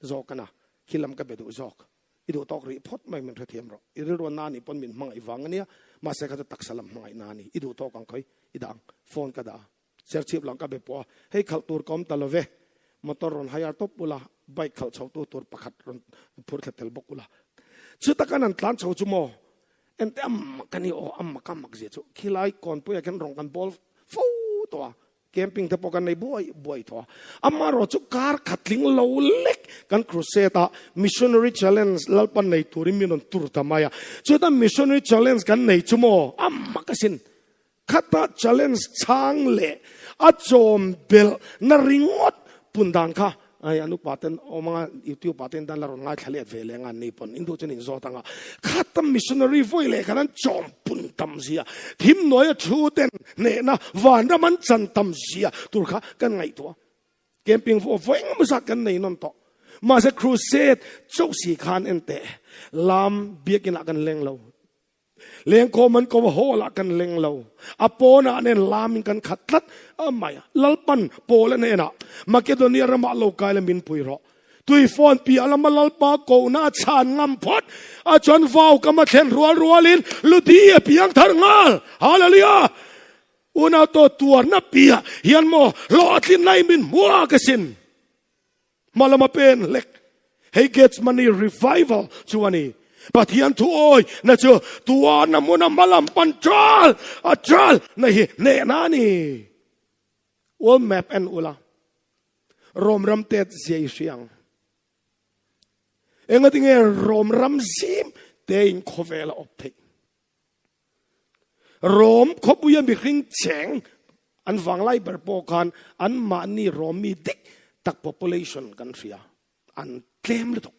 zawk a na, khi lam ka be duh zawk. I duh tawk rih phawt mai min hrethiam rawh. I rilru na nih pawn min hmangaih vang a nia, mahse kha chu taksa lam hmangaih na a ni. I duh tawk ang khawi i dah ang. Phone ka dah a, serchhip lang ka be pawh a, hei khalh tur ka awm ta lo ve. Motor rawn hire tawp ula, bike khalh chho tu tur pakhat rawn phur thla tel bawk ula. Chuta kan han tlan chho chu maw Ente a mak a ni aw, a mak a mak zia chu khilai kawnpuiah khian rawng kan bawl fo tawh a, camping te pawh kan nei buai buai tawh a. Amaherawh chu kar khat tling lo lek kan crusade a, missionary challenge Lalpan nei turin min rawn tur ta mai a. Chuta missionary challenge kan nei chu maw a mak asin. Khata challenge chhang leh a chawm belh na ringawt pun dan kha ai an upa ten awm anga youtube ah ten dan la rawn ngaithla let ve leh anga an ni pawn in duh chuan in zawt anga khata missionary vawi leh khan an chawm pun tam zia thim hnuaia thu ten hnehna vanram an chan tam zia tur kha kan ngaihtuah camping vaw vawi engemaw zat kan nei nawn tawh mahse crusade chauh si khan en teh lam biakin ah kan leng lo Lengkawm an ko hall ah kan leng lo. A pawnah nen lam in kan khat tlat a mai a. Lalpan Paul a hnenah, Makedonia ramah lo kai la min pui rawh. Tui phone piah lama Lalpa kohna a chhan ngam phawt a chuan vau kam a thlen rual rualin Ludi a piang thar nghal. Hallelujah! Unau to tuarna piah hian maw hlawhtlin lai min hmuak asin. Hma lama pen hlek. Hei Gethsemane revival chu a ni. Pathian thu awi na chu tuarna hmuna hma lam pan ṭal a ṭal na hi hnehna a ni. World map en ula, Rom ram tet zia i hria ang. Engatinge Rom ram zim tein khawvel a awp theih? Rom khawpuia mihring cheng an vanglai ber pawh khan anmahni Rom mi dik tak population kan hria, an tlem lutuk.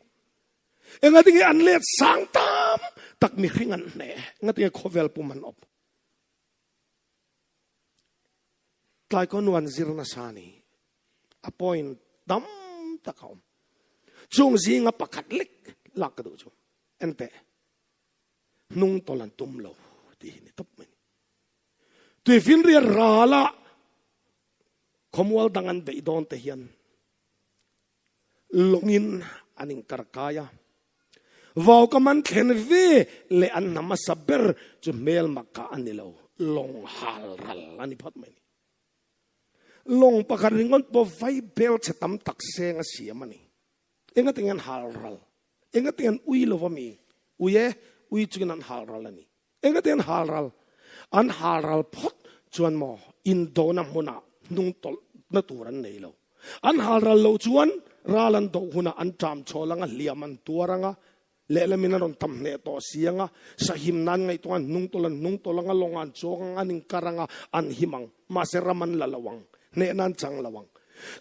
Engatinge an let sang tam tak mihring an hne, engatinge khawvel pum an awp. Tlai kaw nuan zir nasa ni, a point tam tak a awm. Chung zinga pakhat lek lak ka duh chu, enteh. hnung tawlh an tum lo tih hi ni tawp mai ni. Tuifinriat rala khawmual dang an beih dawn te hian lawngin an inkarkai a, vau ka man thlen ve leh an hnam hmasa ber chu hmelma kah a ni lo, lawng hal ral a ni phawt mai ni. Lawng pakhat ringawt pawh vai bel chhe tam tak seng a siam a ni. Engatinge an hal ral? Engatinge an ui lo va mi? Ui e, ui chungin an hal ral a ni. Engatinge an hal ral? An hal ral phawt chuan maw indona hmunah hnung tawlhna tur an nei lo. An hal ral loh chuan ral an doh hunah an ṭam chhawl anga, hliam an tuar anga, lehlamin an rawn tam hneh tawh si anga, sahim nan ngaihtuah an hnung tawlh an hnung tawlh anga, lawng an chuang anga, an inkar anga, an him ang. Mahse ram an la lo ang, hnehna an chang lo ang.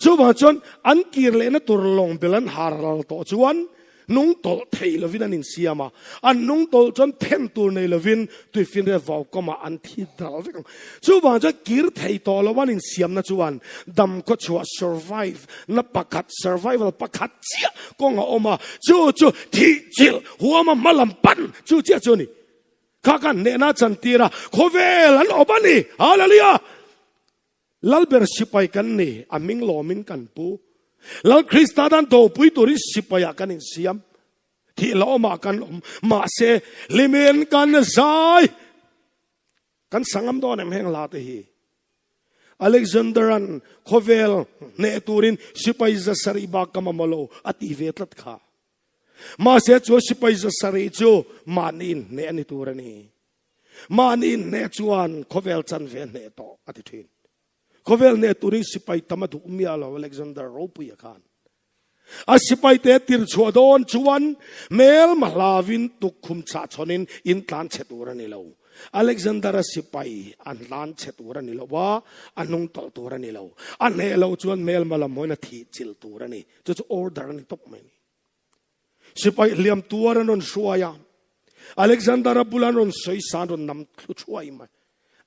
Chuvang chuan an kir lehna tur lawng bel an har ral tawh chuan nung tawlh thei lovin an insiam a, an nung tawlh chuan phen tur nei lovin tuifinriat vau kawmah an thi dal vek ang. Chuvang chuan kir thei tawh lo an insiamna chuan dam khawchhuah, survive, na pakhat, survival, pakhat chiah kawng a awm a, chu chu thih chilh huama hmalam pan chu chiah chu a ni. Kha kan hnehna chantir a, khawvel an awm a ni. Hallelujah! Lalber sipai kan ni, a hming lawmin kan pu. Lal Krista tan dopui turin sipaiah kan insiam. Thih hlauhawmah kan awm, mahse hlimin kan zai. Kan sangam dawn em heng hla te hi? Alexander-a'n khawvel hneh turin sipai 700 bak ka mamawh lo a tih ve tlat kha. Mahse chu sipai 700 chu mahni inhneh a ni tur a ni. Mahni inhneh chuan khawvel chanve hneh tawh a ti thin. Khawvel hneh turin sipai tam a duh miah lo Alexander Ropuia khan. A sipaite tir chhuah dawn chuan hmelma hlavin tukkhum chah chhawnin in tlan chhe tur a ni lo. Alexander-a sipai an tlan chhe tur a ni lo a, a hnung tawlh tur a ni lo. A hneh lo chuan hmelma lam hawiin a thih chilh tur a ni. Chu chu order a ni tawp mai a ni. Sipai hliam tuar an rawn hruai a, Alexander-a bula an rawn sawisa an rawn nam thlu thuai mai.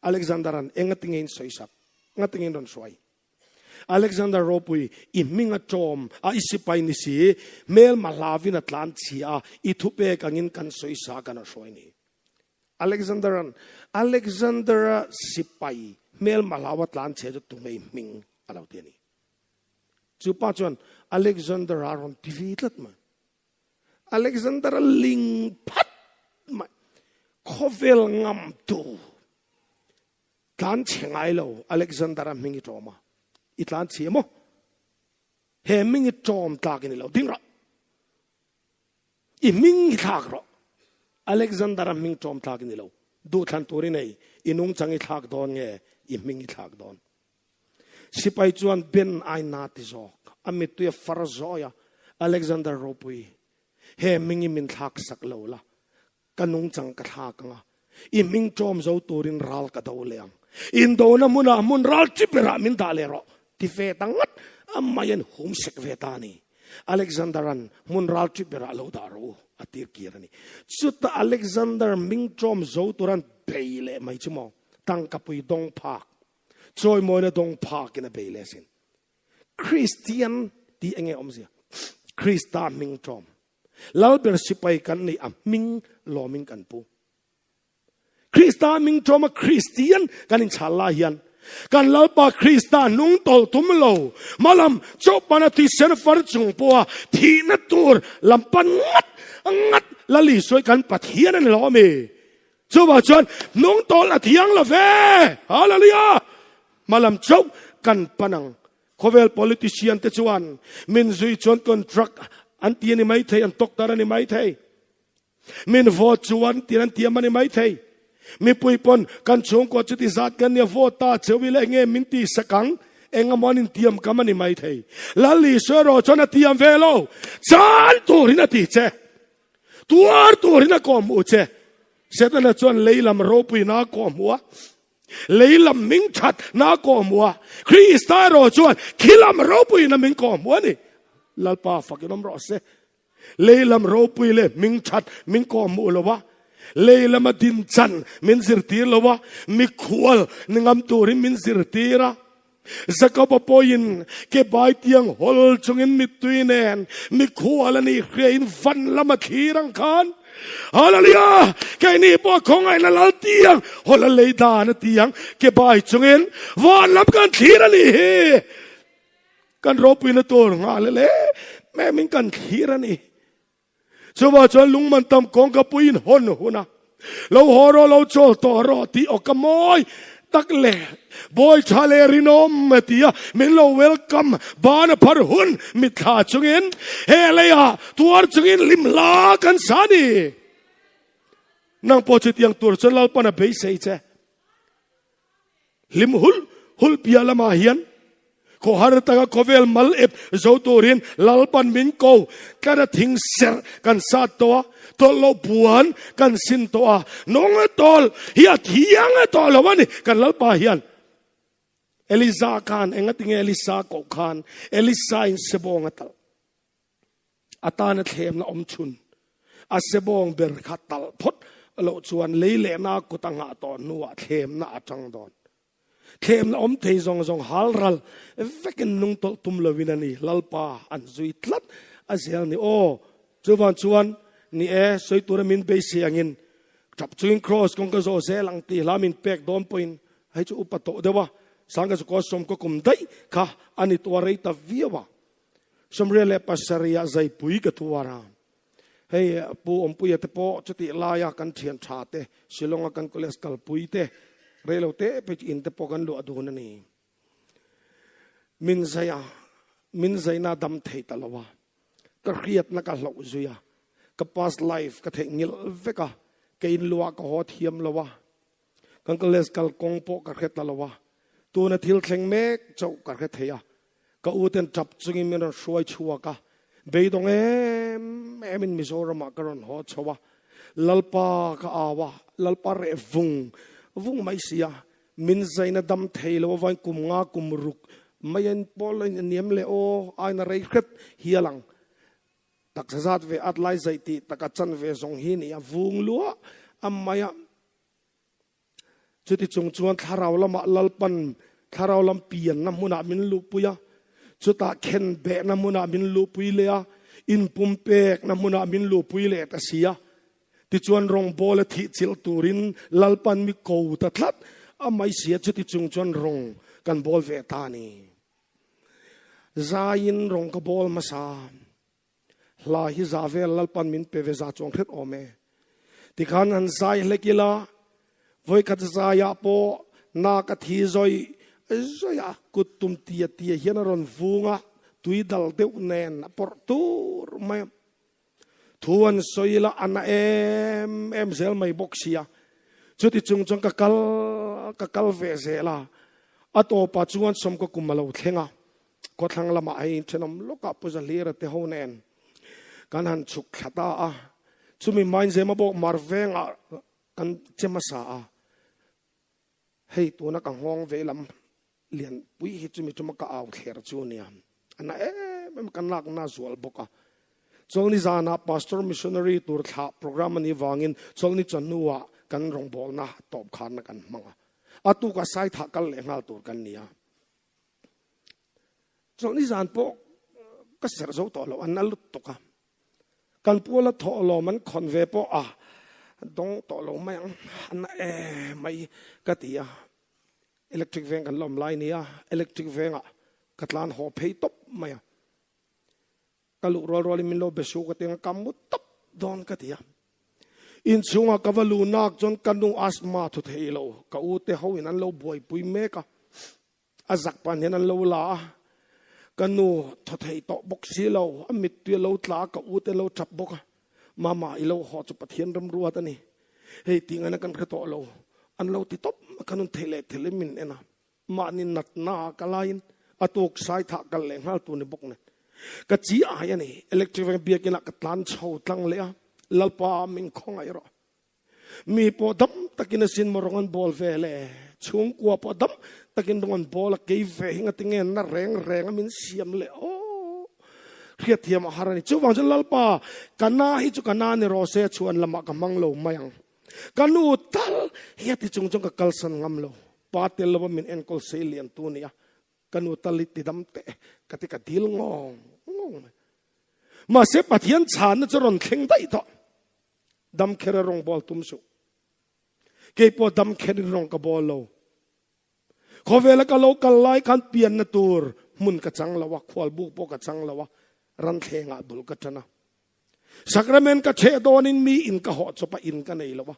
Alexander-a'n enga tinge in sawisak, enga tinge in rawn hruai? Alexander ropui i hming a tawm a i sipai ni si hmelma hlavin a tlan chhia a i thupek angin kan sawisa kan a hruai ni. Alexander an Alexander a sipai hmelma hlaua tlan chhia chu tunge i hming a lo ti a ni. Chu pa chuan Alexander a rawn ti vi tlat mai. Alexander a ling phat mai. Khawvel ngam tu tlan chhe ngai lo Alexander a hming i tawm a. I tlan chhia maw? He hming i tawm tlak in i lo ding rawh. I hming hi thlak rawh. Alexander a hming tawm tlak in i lo. Duh thlan tur i nei. I nungchang i thlak dawn nge i hming i thlak dawn? Sipai chuan Ben ai na ti zawk. A mittui a far zawi a, Alexander ropui, he hming hi min thlak sak lo la, ka nungchang ka thlak ang a, i hming ṭawm zo turin ral ka do leh ang. Indona hmunah hmun ral chi berah min dah leh rawh, ti ve ta ngat a maiin hum sek ve ta a ni. Alexander-a'n hmun ral chi berah lo dah rawh u, a tir kir a ni. Chutah Alexander hming ṭawm zo turan bei leh mai chu maw, tangkapui dawng phak Chawimawina dawng phakin a bei leh asin. Kristian tih enge awmzia? Krista hming ṭawm. Lalber sipai kan nih a hming lawmin kan pu. Krista hming ṭawma Kristian kan inchhal lai hian kan Lalpa Krista nung tawlh tum lo malam chawhpana thisen far chung pawha thihna tur lampan ngat ngat Lal Isua kan Pathian a ni lo ami? Chuvah chuan nung tawl a thiang lo ve! Hallelujah! Hmalam chauh kan pan ang. Khawvel politician te chuan min zui chuan contract an ti a ni mai thei, an doctor a ni mai thei. Min vote chuan tir an tiam a ni mai thei. Mipui pawn kan chhungkua chuti zat kan nia vote ta cheu ila enge min ti sak ang, engemaw an intiam kam a ni mai thei. Lal Isua erawh chuan a tiam ve lo, chan turin a ti che. Tuar turin a kawhhmuh che. Setana chuan lei lam ropuina a kawhhmuh a, lei lam ming thatna a kawhhmuh a, Krista erawh chuan khi lam ropuina min kawhhmuh a ni. Lalpa fakin awm rawh se. Lei lam ropui leh ming that min kawhhmuh lo a, lei lama din chan min zirtir lo a, mikhual ni ngam turin min zirtir a. Jakoba pawhin ke bai tiang hawl chungin mittui nen mikhual a nih hriain van lam a thlir ang khan, Hallelujah! Keini pawh khawngaihna lal tiang hawl a lei dan a ti ang, ke bai chungin van lam kan thlir a nih hi! Kan ropuina tur nghah leh leh memin kan thlir a ni. Chuvah chuan lungman tam kawngka puiin hawn hun a, Lo haw rawh, lo chawl tawh rawh tih awka mawi tak leh bawi tha leh rinawm a ti a, min lo welcome ban a phar hun mitthla chungin he leiah tuar chungin hlim hla kan sa a ni. Nang pawh chutiang tur chuan Lalpan a beisei che. Hlim hulh hulh piah lamah hian khawhar taka khawvel mal ep zo turin Lalpan min ko tlat a thing serh kan sat tawh a, tawlh loh puan kan sin tawh a, nung a tawl hi a thiang a tawh lo a ni kan Lalpa hian. Elisa khan engatinge Elisa koh khan Elisa in sebawng a talh. A tana thlemna awm chhun a sebawng ber kha talh phawt loh chuan lei lehna kut a nghah tawh hnuah thlemna a tang dawn. Thlemna awm thei zawng zawng hal ral vekin nung tawlh tum loin a ni. Lalpa an zui tlat a zel ni. Aw, chuvang chuan ni e, sawi tura min beisei angin tap chungin kraws kawng ka zawh zel ang tih hla min pek dawn pawhin hei chu upa tawh deuh a, sangka chu kaw sawm ka kum daih kha a ni tawh a rei ta viau a. 27 ah zaipui ka tuar a, hei Pu Awmpuia te pawh chutih laia kan thian tha te, Shillong a kan college kalpui te, reilo te phei chu in te pawh kan luah dun a ni. Min zai a, min zaina dam thei ta lo a, ka hriatna ka hlauh zui a, ka past life ka theihnghilh vek a, ka inluah ka haw thiam lo a, kan college kal kawng pawh ka hre ta lo a, tuna thil thleng mek chauh ka hre thei a, Ka u ten tap chungin min rawn hruai chhuak a, beidawng em emin Mizoramah ka rawn haw chho a, Lalpa ka au a, Lalpa reh vung vung mai si a, min zaina dam thei lo avangin kum nga kum ruk mai a pawl a iniam leh aw, aina rei hret hial ang. Taksa zat ve at lai zaih tih taka chan ve zawng hi ni a, vung luah a mai a. Chuti chung chuan thlarau lamah Lalpan Thlarau lam pianna hmunah min luhpui a, chutah khenbehna hmunah min luhpui leh a, inpumpekna hmunah min luhpui leh ta si a. Tichuan rawngbawl a thih chilh turin Lalpan mi ko ta tlat a mai si a, chuti chung chuan rawng kan bawl ve ta a ni. Zaiin rawng ka bawl hmasa. Hla hi za vel Lalpan min pe ve za chuang hret awm e. Tikhan han zai hlek ila, vawikhat zaiah pawh na ka thi zawi zawi a, kut tum tia tia hian a rawn vung a, tui dal deuh nen a pawrh tur mai a. Thu an sawi ila a na em em zel mai bawk sia. Chuti chung chuan ka kal ka kal ve zel a, a tawpah chuan sawmkaw kum a lo thleng a. Khawthlang lamah hei thenawm lawkah Pu Zahlira te ho nen kan han chhuk thla ta a, chumi hmain Zema bawk mar vengah kan che hmasa a, hei tuna ka nghawng vei lam lianpui hi chumi tuma ka au thler chu a nia, a na em em ka nakna zual bawk a. Chawlni zanah Pastor Missionary tur thlah program a nih vangin chawlni chawhnuah kan rawngbawlna tawp kharna kan hmang a, a tukah Saithah kal leh nghal tur kan ni a. Chawlhni zan pawh ka serh zo tawh lo, an na lut tuk a. Kan puala thawh lawm an khawn ve pawh a dawng tawh lo mai ang, a na em mai ka ti a. Electric veng kan lawm lai nia, electric vengah ka tlan haw phei tawp mai a. Ka luh rual rualin min lo be suh ka ti ang, ka mu tawp dawn ka ti a. Inchhungah ka va luh nak chuan ka nu asthma thu thei lo, ka u te ho in an lo buaipui mek a. A zak pan hian an lo la a, ka nu thaw thei tawh bawk si lo, a mittui a lo tla a, ka u te lo tap bawk a, Mama i lo haw chu Pathian remruat a ni, hei tih ngaihna kan hre tawh lo, an lo ti tawp, ka nun thei leh thil in min en a, mahni natna a ka laiin a tuk sai thah kal leh nghal tur ni bawk nen ka chi ai a ni, electric veng biakinah ka tlan chho tlang leh a, Lalpa min khawngaih rawh. Mi pawh dam takin a sin maw rawng an bawl ve le? Chhungkua pawh dam takin rawng an bawl a, kei ve hi ngatinge na reng reng a min siam le aw? Hriatthiam a har a ni. Chuvang chuan Lalpa, ka na hi chu ka na ni rawh se, chhuan lamah ka hmang lo mai ang. Ka nu tal hi a ti chung chuan ka kalsan ngam lo. Pa tel lova min enkawl sei lian tu nia. Ka nu tal i ti dam teh ka ti ka dil ngawng ngawng mai. Mahse Pathian chhanna chu rawn thleng daih tawh. Dam kher a rawng bawl tum suh. Kei pawh dam kher in rawng ka bawl lo. Khawvela ka lo kal lai khan pianna tur hmun ka chang lo a, khualbuk pawh ka chang lo a, ranthlengah bul ka tan a. Sacrament ka cheh dawnin mi in ka hawh chawp a, in ka nei lo a.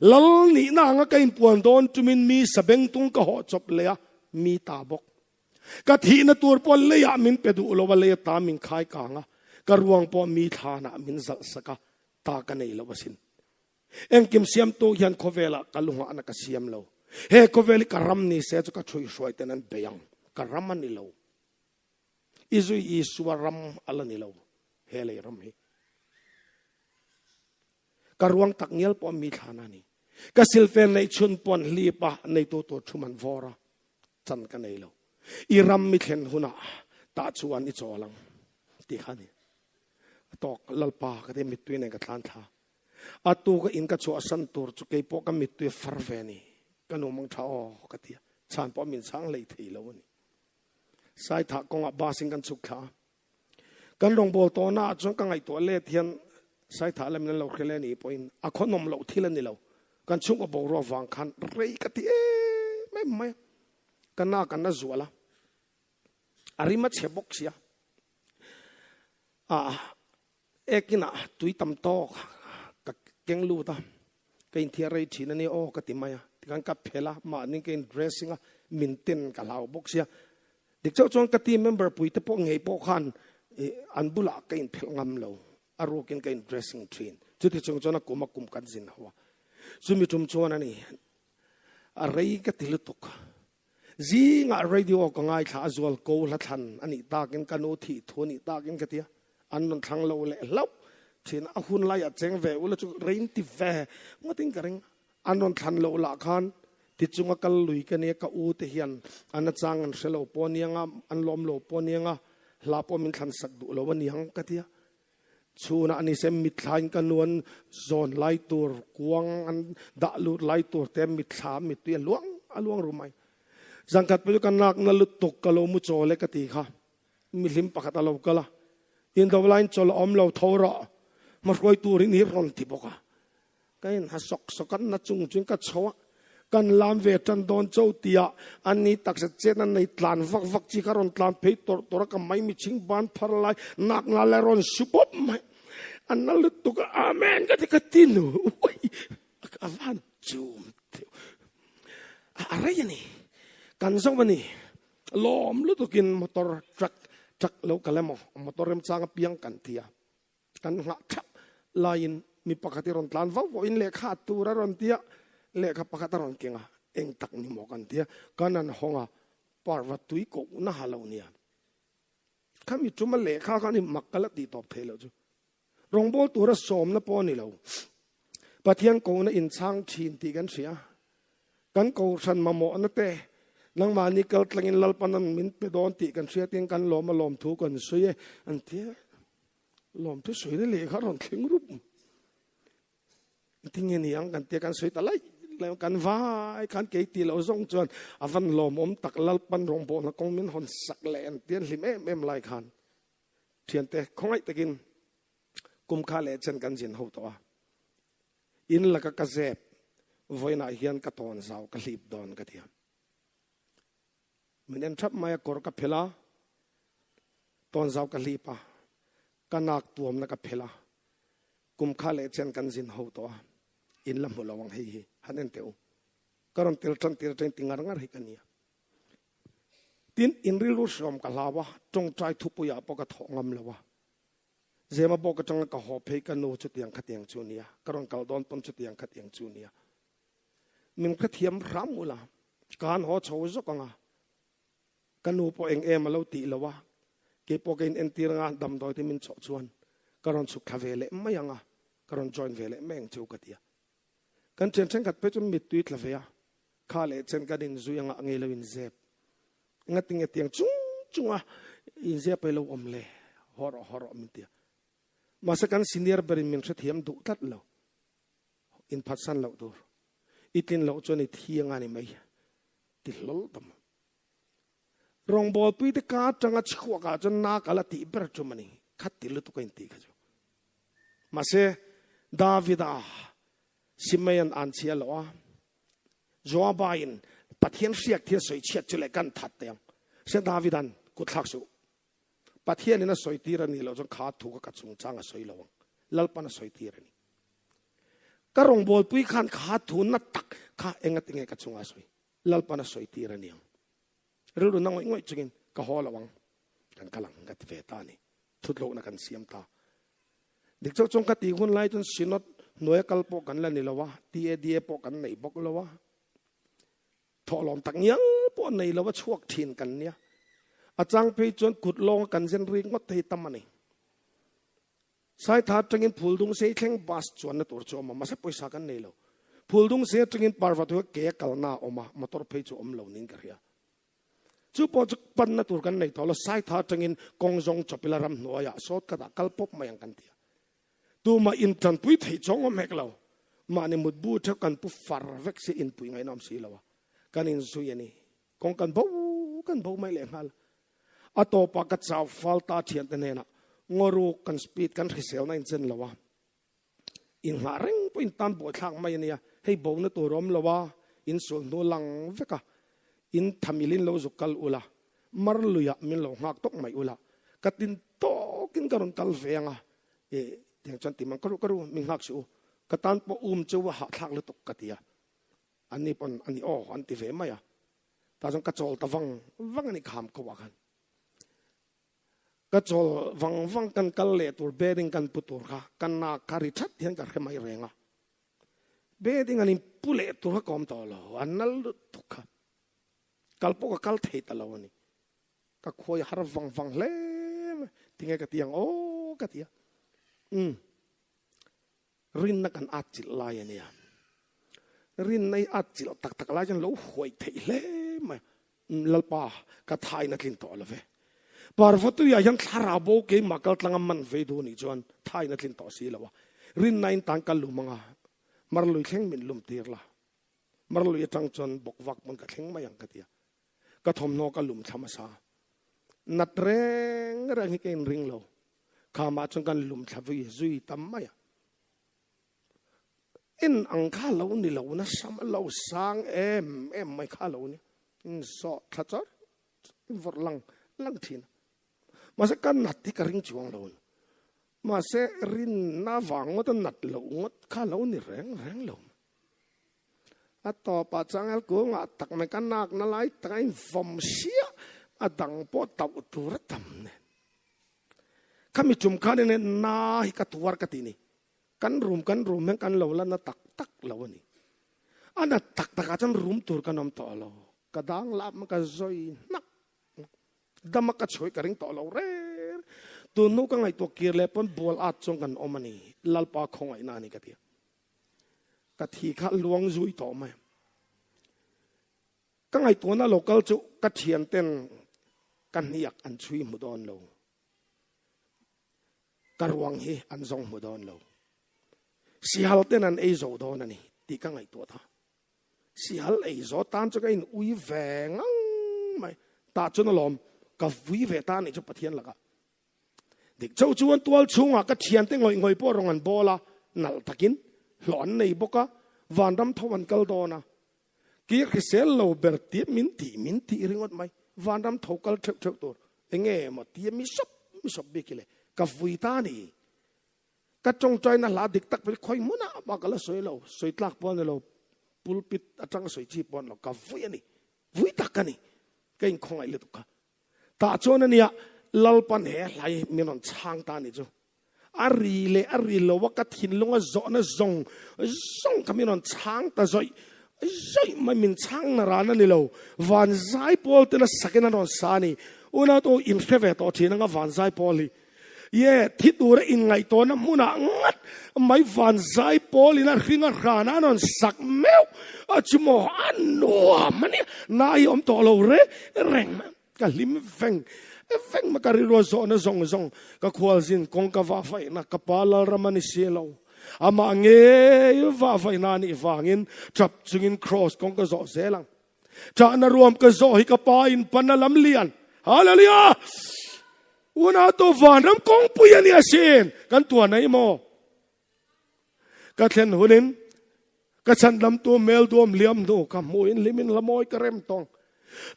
Lal nihna anga ka inpuan dawn tumin mi sabengtung ka hawh chawp leh a, mi ta bawk. Ka thihna tur pawh leiah min pe duh lo a, lei ata min khai kang a, ka ruang pawh mi thlanah min zalh sak a, ta ka nei lo asin. Engkim siamtu hian khawvelah ka lu nghahna ka siam lo. He khawvel hi ka ram ni se chu ka ṭhuihruai ten an bei ang. Ka ram a ni lo. I zui Isua ram a la ni lo he lei ram hi. Ka ruang tak ngial pawh mi thlan a ni. Ka silfen neih chhun pawn hlip a neitu tur thu man vawr a chan ka nei lo. I ram mi thlen hunah tah chuan i chawl ang tih kha a ni. A tawk Lalpa ka ti mittui nen ka thlan thla. A tu ka in ka chhuahsan tur chu kei pawh ka mittui a far ve a ni. Ka nu mang tha aw ka ti a, chhan pawh min chhang hlei thei lo a ni. Saithah kawngah bus in kan chhuk thla a. Kan rawngbâwl tawhnaah chuan ka ngaihtuah let hian Saithah lamin an lo hre leh a nih pawhin a khawnawm loh thil a ni lo. Kan chhungkaw boruak vang khan rei ka ti em em mai a. Ka na kan la zual a, a rim a chhe bawk sia. Ah, ekinah tui tam tawk ka keng lut a, ka inthiar rei thin a ni aw ka ti mai a. Tikhan ka phel a, mahni ka in dressing a, min ten ka hlau bawk sia. Dik chauh chuan ka team member pui te pawh ngei pawh khan an bulah ka inphelh ngam lo, a rukin ka in dressing thin. Chuti chung chuan a kum a kum kan zin ho a. Chumi tum chuan a ni, a rei ka ti lutuk. Zingah radio ka ngaithla a zual ko hla thlan a nih takin ka nu thih thu a nih takin ka ti a, an rawn thlang lo leh hlauh thin. A hun laiah cheng ve ula chu rei in ti ve ngawtin ka ring. An rawn thlan loh lah khan tichunga kal lui ka nia, ka u te hian an achang an hre lo pawh aniang a, an lawm lo pawh aniang a, hla pawh min thlan sak duh lo aniang ka ti a. Chhunah ni se mitthla in ka nu an zawn lai tur, kuang an dah lut lai tur te mitthla mittui a luang a luang ru mai. Zangkhat pawh chu ka nakna lutuk ka lo mu chawl e ka ti kha. Mihlim pakhat a lo kal a, indo laiin chawl a awm lo tho rawh, hmahruai turin hi rawn ti bawk a. Ka inha sawk sawk a, na chung chuan ka chho a, kan lam ve tan dawn cho tia a ni taksa chet a nei tlan vak vak chi kha rawn tlan phei tawrh tawrh a, ka maimi chhing ban phar lai nakna lai rawn su pawp mai. A na lutuk a, Amen ka ti ka ti nu, ui a van chum deuh. A rei a ni, kan zo a ni. Lawm lutukin motor truck truck lo kal emaw motor remchang apiang kan ti a, kan nghah thap laiin mi pakhat hi rawn tlan vauh vauhin lehkha tur a rawn ti a, lehkha pakhat a rawn keng a, eng tak ni maw kan ti a, kan han hawng a, parva tui kohna ha lo nia. Khami tuma lehkha khan i mak ka la tih tawp theih loh chu. Rawngbâwl tura sawmna pawh a ni lo. Pathian kohna inchhang thin tih kan hria. Kan kohhran mamawhna te nangmahni kal tlangin Lalpan an min pe dawn tih kan hria tiin kan lawm a lawmthu kan sawi e an ti a. Lawmthu sawina lehkha a rawn thleng rup. Tinge ni ang kan tia kan sawi ta laih laih kan vai khan kei tih loh zawng chuan a van lawmawm tak Lalpan rawngbawlna kawng min hawn sak leh an ti an hlim em em lai khan. Thiante khawngaih takin kum kha leh chen kan zin ho tawh a, in laka ka zep vawiinah hian ka tawn zau ka hlip dawn ka ti a. Min en thap mai a, kawr ka phelh a, tawn zau ka hlip a, ka nak tuamna ka phelh a, kum kha leh chen kan zin ho tawh a, in la hmu lo ang hei hi, han en teh u. Ka rawn tel tan tir atangin ti ngar ngar hi ka nia. Tin, in rilru hreawm ka hlau a, tawngtai thupuiah pawh ka thawh ngam lo a. Zema bawk atanga ka haw phei ka nu chutiang khatiang chu nia, ka rawn kal dawn pawn chutiang khatiang chu nia. Min hrethiam hram ula, ka han haw chho zawk ang a. Ka nu pawh eng em a lo tih lo a, kei pawh ka in entir anga damdawi te min chawh chuan ka rawn chhuk thla ve leh mai ang a, ka rawn join ve leh mai ang chu ka ti a. Kan thian thenkhat phei chu mittui tla ve a, kha leh chen kan inzui anga ngei lo inzep. Ngatinge tiang chung chunga inzep ai lo awm le, haw rawh haw rawh min ti a. Mahse kan senior berin min hrethiam duh tlat lo, inphatsan loh tur, i tlin loh chuan i thi anga ni mai ti hlawl ta maw. Rawngbawlpui te ka atanga chhuakah chuan na ka la tih ber chu mani, khat ti lutuk a intih kha chu. Mahse, Davida Simeon an chhia lo a, Joaba in Pathian hriak thil sawi chhiat chu leh kan that teh ang. Se Davidan kut thlak suh. Pathian in a sawi tir a nih loh chuan kha thu kha ka chungchang a sawi lo ang. Lalpan a sawi tir a ni. Ka rawngbawlpui khan kha thu na tak kha engatinge ka chunga a sawi. Lalpan a sawi tir a ni ang. Rilru na ngawih ngawih chungin ka haw lo ang. Kan kal ang ka ti ve ta a ni. Thutlohna kan siam ta. Dik chauh chuan ka tih hun lai chuan Synod hnuaia kal pawh kan la ni lo a, TADA pawh kan nei bawk lo a, thawhlawm tak ngial pawh nei lo a chhuak thin kan nia. A chang phei chuan kut lawnga kan zen rik ngawt thei tam a ni. Saitha atangin Phuldung sei thleng bus chuanna tur chu a awm a, mahse pawisa kan nei lo. Phuldung sei atangin Parvathu ke a kalna a awm a, motor phei chu awm lo niin ka hria. Chu pawh chu panna tur kan nei tawh lo, Saitha atangin kawng zawng chawpila ram hnuaiah sawt khatah kal pawp mai ang kan ti a. Tumah intanpui theih chawng awm hek lo. Mahni mutbu theuh kan pu far vek si inpui ngaihna awm si lo a. Kan inzui a ni. Kawng kan bo kan bo mai leh nghal. A tawpah ka chau fal ta thiante hnenah ngawruk kan speed kan hriselna inchen lo a. Inghah reng pawhin tan buaithlak mai a nia, hei bona tur a awm lo a, in sulh hnu lang vek a, in thamilin lo zuk kal ula, mar luiah min lo nghak tawk mai ula, ka tin tawkin ka rawn kal ve ang a, e tiang chuan ti mang ka ru ka ru, min nghak suh u, ka tan pawh um cheu a hahthlak lutuk ka ti a, anni pawn a ni aw an ti ve mai a, tah chuan ka chawl ta vang vang a ni kham ko ah khan. Ka chawl vang vang kan kal leh tur bedding kan pu tur kha ka nak kha ri that hian ka hre mai reng a. Bedding an in pu leh tur kha ka awm tawh lo, a nal lutuk kha. Kal pawh ka kal thei ta lo a ni. Ka khuai har vang vang hle mai. Tinge ka ti ang aw ka ti a. Umm. Rinna kan at chilh lai a nia. Rinna i at chilh tak tak lai chuan lo huai theih hle mai. Lalpa, ka thain a tlin tawh lo ve. Parvatuiah hian thlarau bo keimah kal tlanga man vei duh nih chuan thain a tlin tawh si lo a. Rinna in tan ka lum anga, Marlui thleng min lum tir la. Marlui atang chuan bawkvak pawn ka thleng mai ang ka ti a. Ka thawmhnaw ka lum thla hmasa. Nat reng reng hi ka inring lo. Khamah chuan kan lum thla vui zui ta mai a. En ang kha lo ni lo nasa lo sang em em mai kha lo ni. In zawh thla char in vawrh lang lang thin a. Mahse ka nat hi ka ring chuang lo. Mahse rinna vang ngawt a nat loh ngawt kha lo ni reng reng lo. A tawpah changel kungah tak mai ka nakna lai tak a invawm siah a dang pawh tauh tur a tam nen. Khami tum khan in na hi ka tuar ka ti ni. Kan rum kan rum hian kan lo la na tak tak lo a ni. A na tak takah chuan rum tur kan awm tawh lo. Ka dang lap ka zawi hnak. Dama ka chhuai ka ring tawh lo reng. Tun hnu ka ngaihtuah kir leh pawn bual at chuan kan awm a ni. Lalpa khawngaihna a ni ka ti a. Ka thi kha luang zui tawh mai. Ka ngaihtuahna lo kal chu ka thian ten ka hniak an chhui hmu dawn lo. Ka ruang hi an zawng hmu dawn lo. Sihal ten an ei zo dawn a ni tih ka ngaihtuah ta. Sihal ei zo tan chu ka in ui ve ngang mai. Tah chuan alawm ka vui ve ta anih chu Pathian lakah. Dik chauh chuan tual chhungah ka thiante ngawih ngawih pawh rawn an bawl a, nalh takin hlawh an nei bawk a, vanram tho an kal dawn a. Ki hrisel lo ber tih min tih min tih ringawt mai. Vanram tho kal theuh theuh tur enge maw tia mi sawp mi sawp bik i le ka vui ta a ni. Ka tawngtaina hla dik tak pawh hi khawi hmunah mah ka la sawi lo, sawi tlak pawh a ni lo, pulpit atanga sawi chi pawh a ni lo, ka vui a ni, vui tak a ni, ka inkhawngaih lutuk kha. Tah chuan a nia Lalpan he hla hi min rawn chhang ta a ni chu. A ri leh a ri lo a ka thinlunga zawhna zawng zawng kha min rawn chhang ta zawih zawih mai min chhang na ran a ni lo. Van zaipawl tena sakin an rawn sa a ni. Unau te u inhre ve tawh thin anga van zaipawl hi. Ye, thi tura inngaihtuahna hmunah ngat mai van zaipawl in a hring a hran a rawn sak meuh a chu maw a nuam a nia na hi awm tawh lo reng reng mai ka hlim veng veng mai ka rilru a zawhna zawng zawng ka khualzin kawng ka vah vaihna ka pa Lalram a ni si lo amah ngei vah vaihna a nih vangin tap chungin cross kawng ka zawh zel ang. Ṭahna ruam ka zawh hi ka pa in pan a lam lian. Hallelujah! Unau tu vanram kawngpui a ni asin. Kan tuan ai maw? Ka thlen hunin ka chhandam tu mel duam liam hnu ka hmuhin hlimin hlamawi ka rem tawng.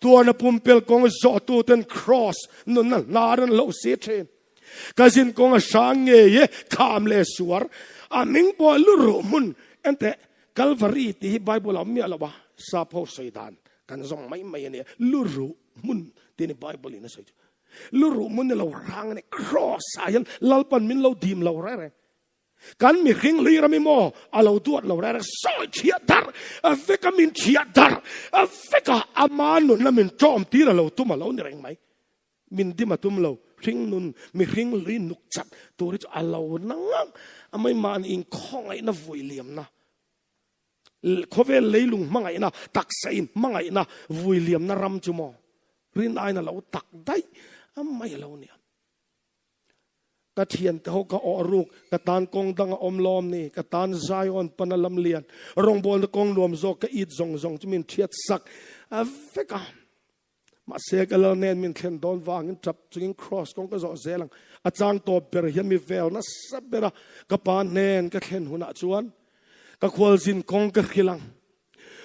Tuan a pumpel kawng zawh tu ten cross nunna hnar an lo si thin. Ka zin kawng a hrang ngei e kham leh suar. A hming pawh lu ruh hmun enteh Kalvari tih hi Bible a awm miah lo a, sap ho sawi dan kan zawng mai mai a nia. Lu ruh hmun tih a ni Bible in a sawi chu. Lu ruh hmun ni lo hrang a ni. Cross ah hian Lalpan min lo dim lo reng reng. Kan mihring hlui ram hi maw a lo duat lo reng reng. Sawi chhiah darh a vek a min chhiah darh a vek a ama nunna min ṭawm tir a lo tum a lo ni reng mai. Min dim a tum lo, hringnun mihring lui nuk chat tur hi chu a lo na ngang a mai mahni inkhawngaihna vui liamna, khawvel leilung hmangaihna, taksa in hmangaihna vui liamna ram chu maw rin aiin a lo tak daih a mai a lo nia. Ka thiante ho ka awh ruk, ka tan kawng dang a awm lawm ni, ka tan Zion pana lam lian, rawngbawlna kawng nuam zawk ka it zawng zawng chu min thiat sak a vek a. Mahse ka lal nen min thlen dawn vangin tap chungin cross kawng ka zawh zel ang. A chang tawp ber hian mi vel nasa ber a, ka pa hnen ka thlen hunah chuan ka khualzin kawng ka hrilh ang.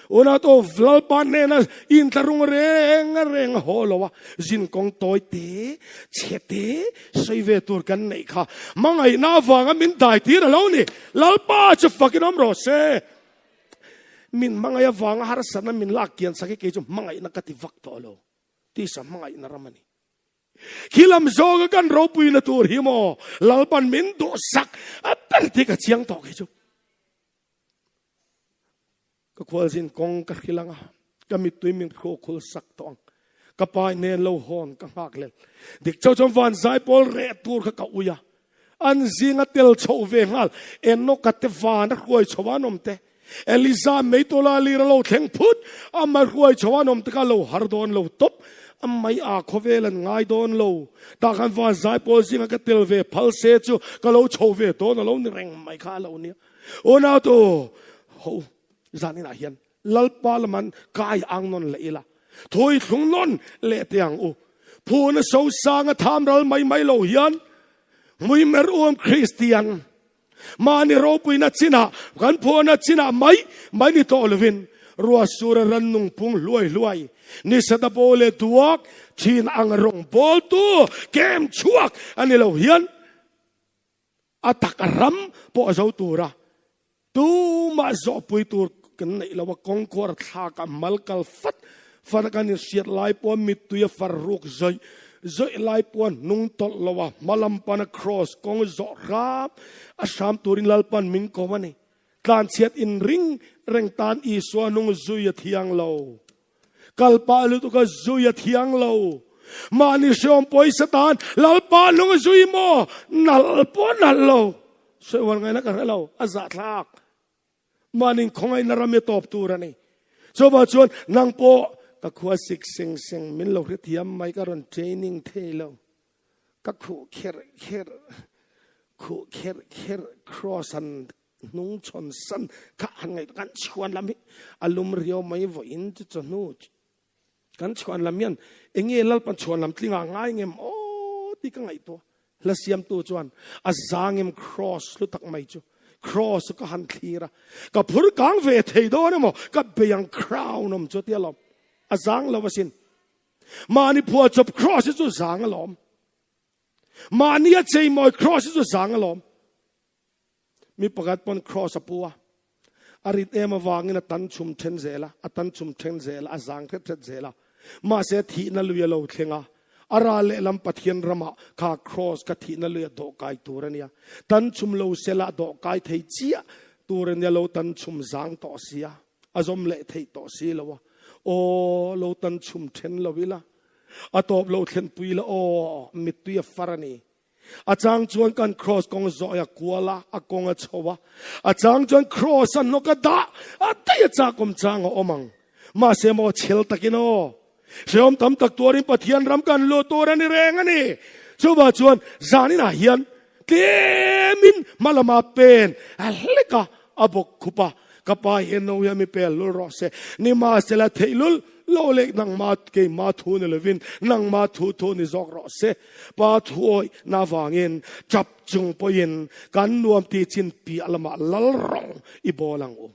Unau to Lalpa hnena intlarung reng reng a haw lo a, zin kawng tawi te, chhe te sawi ve tur kan neih kha hmangaihna avanga min dai tir a lo ni. Lalpa chu fakin awm rawh se. Min hmangaih avanga harsatna min lak kian sak hi kei chu hmangaihna ka ti vak tawh lo. Tisa hmangaihna ram a ni. Khi lam zawnga kan ropuina tur hi maw Lalpan min duhsak a ber tih ka chiang tawh kei chu. Ka khualzin kawng ka hrilh anga ka mittui min hruakhul sak tawh ang. Ka pa nen lo hawn ka nghak lel. Dik chauh chuan van zaipawl reh tur kha ka ui a. An zinga tel chhoh ve nghal Enoka te van a hruai chho an awm te. Eliza meitawla lir a lo thleng phut ama hruai chho an awm te kha lo har dawn lo tawp. A mai a khawvel an ngai dawn lo. Tah khan van zaipawl zinga ka tel ve phal se chu ka lo chho ve dawn a lo ni reng mai kha a lo nia. Unau tu ho zaninah hian Lalpa laman kai ang nawn leh ila. Thui thlung nawn leh teh ang u. Phuna sosanga tham ral mai mai lo hian hmuimer uam Kristian mahni ropuina chinah kan phuahna chinah mai mai ni tawh lovin ruah sura rannung pung hluai hluai nisata bo leh duak thin ang rawng bawltu kem chhuak a ni lo hian a tak ram pawh a zo tura tumah zawhpui tur kan neih lo a kawngkhuar thlak a mal kal fat fat a kan inhriat lai pawh mittui a far ruk zawih zawih lai pawh hnung tawlh lo a hma lam pana cross kawng zawh hram a hram turin Lalpan min ko a ni. Tlanchhiat inring reng tan Isua hnung zui a thiang lo. Kal pah lutuk a zui a thiang lo. Mahni hreawm pawisa tan Lalpa lung a zui maw? Nalh pawh nalh lo. Sawiuar ngaihna ka hre lo. A zahthlak. Mahni khawngaihna ram i tawp tur a ni. Chuvang chuan nang pawh ka khua sik seng seng min lo hrethiam mai ka rawn training thei lo. Ka khuh kherh kherh khuh kherh kherh cross an hnung chhawn san kha han ngaih kan chhuan lam hi a lum riau mai vawiin chu chawhnu kan chhuan lam hian enge lalpan chhuan lam tlinga ngai ngem aw ti ka ngaihtuah hla siamtu chuan a zangem cross hlu tak mai chu cross ka han thlir a ka phur kang ve thei dawn emaw ka bei ang crown awm chu tia lawm a zang lo asin mahni phua chawp cross hi chu zang alawm mahni a cheimawi cross hi chu zang alawm Mi pakhat pawn cross a pu a, a rit em avangin a tan chhum then zel a, a tan chhum then zel a, a zang hret hret zel a. Mahse thihna lui a lo thleng a, a ral lehlam Pathian ramah kha cross kha thihna lui a dawhkai tur a nia. Tan chhum lo sela a dawhkai thei chiah tur a nia, lo tan chhum zang tawh sia, a zawm leh theih tawh si lo a. Aw, lo tan chhum then lo ila, a tawp lo thlenpui la aw, mittui a far a ni. A chang chuan kan cross kawng zawh a kual a, a kawng a chho a. A chang chuan cross a hnawk a dah a daih a chak awm chang a awm ang. Mahse maw chhel takin aw. Hrehawm tam tak tuarin Pathian ram kan luh tur a ni reng a ni. Chuvah chuan zaninah hian tlemin hma lama pen a hlek a, a bawk khup a. Ka pa hian no hian mi pel lul rawh se. Nimahsela theih lul lo leh nangmah keimah thu ni lovin nangmah thu thu ni zawk rawh se. Pa thuawih na vangin tap chung pawhin kan nuam ti chin piah lamah lal rawng i bawl ang u.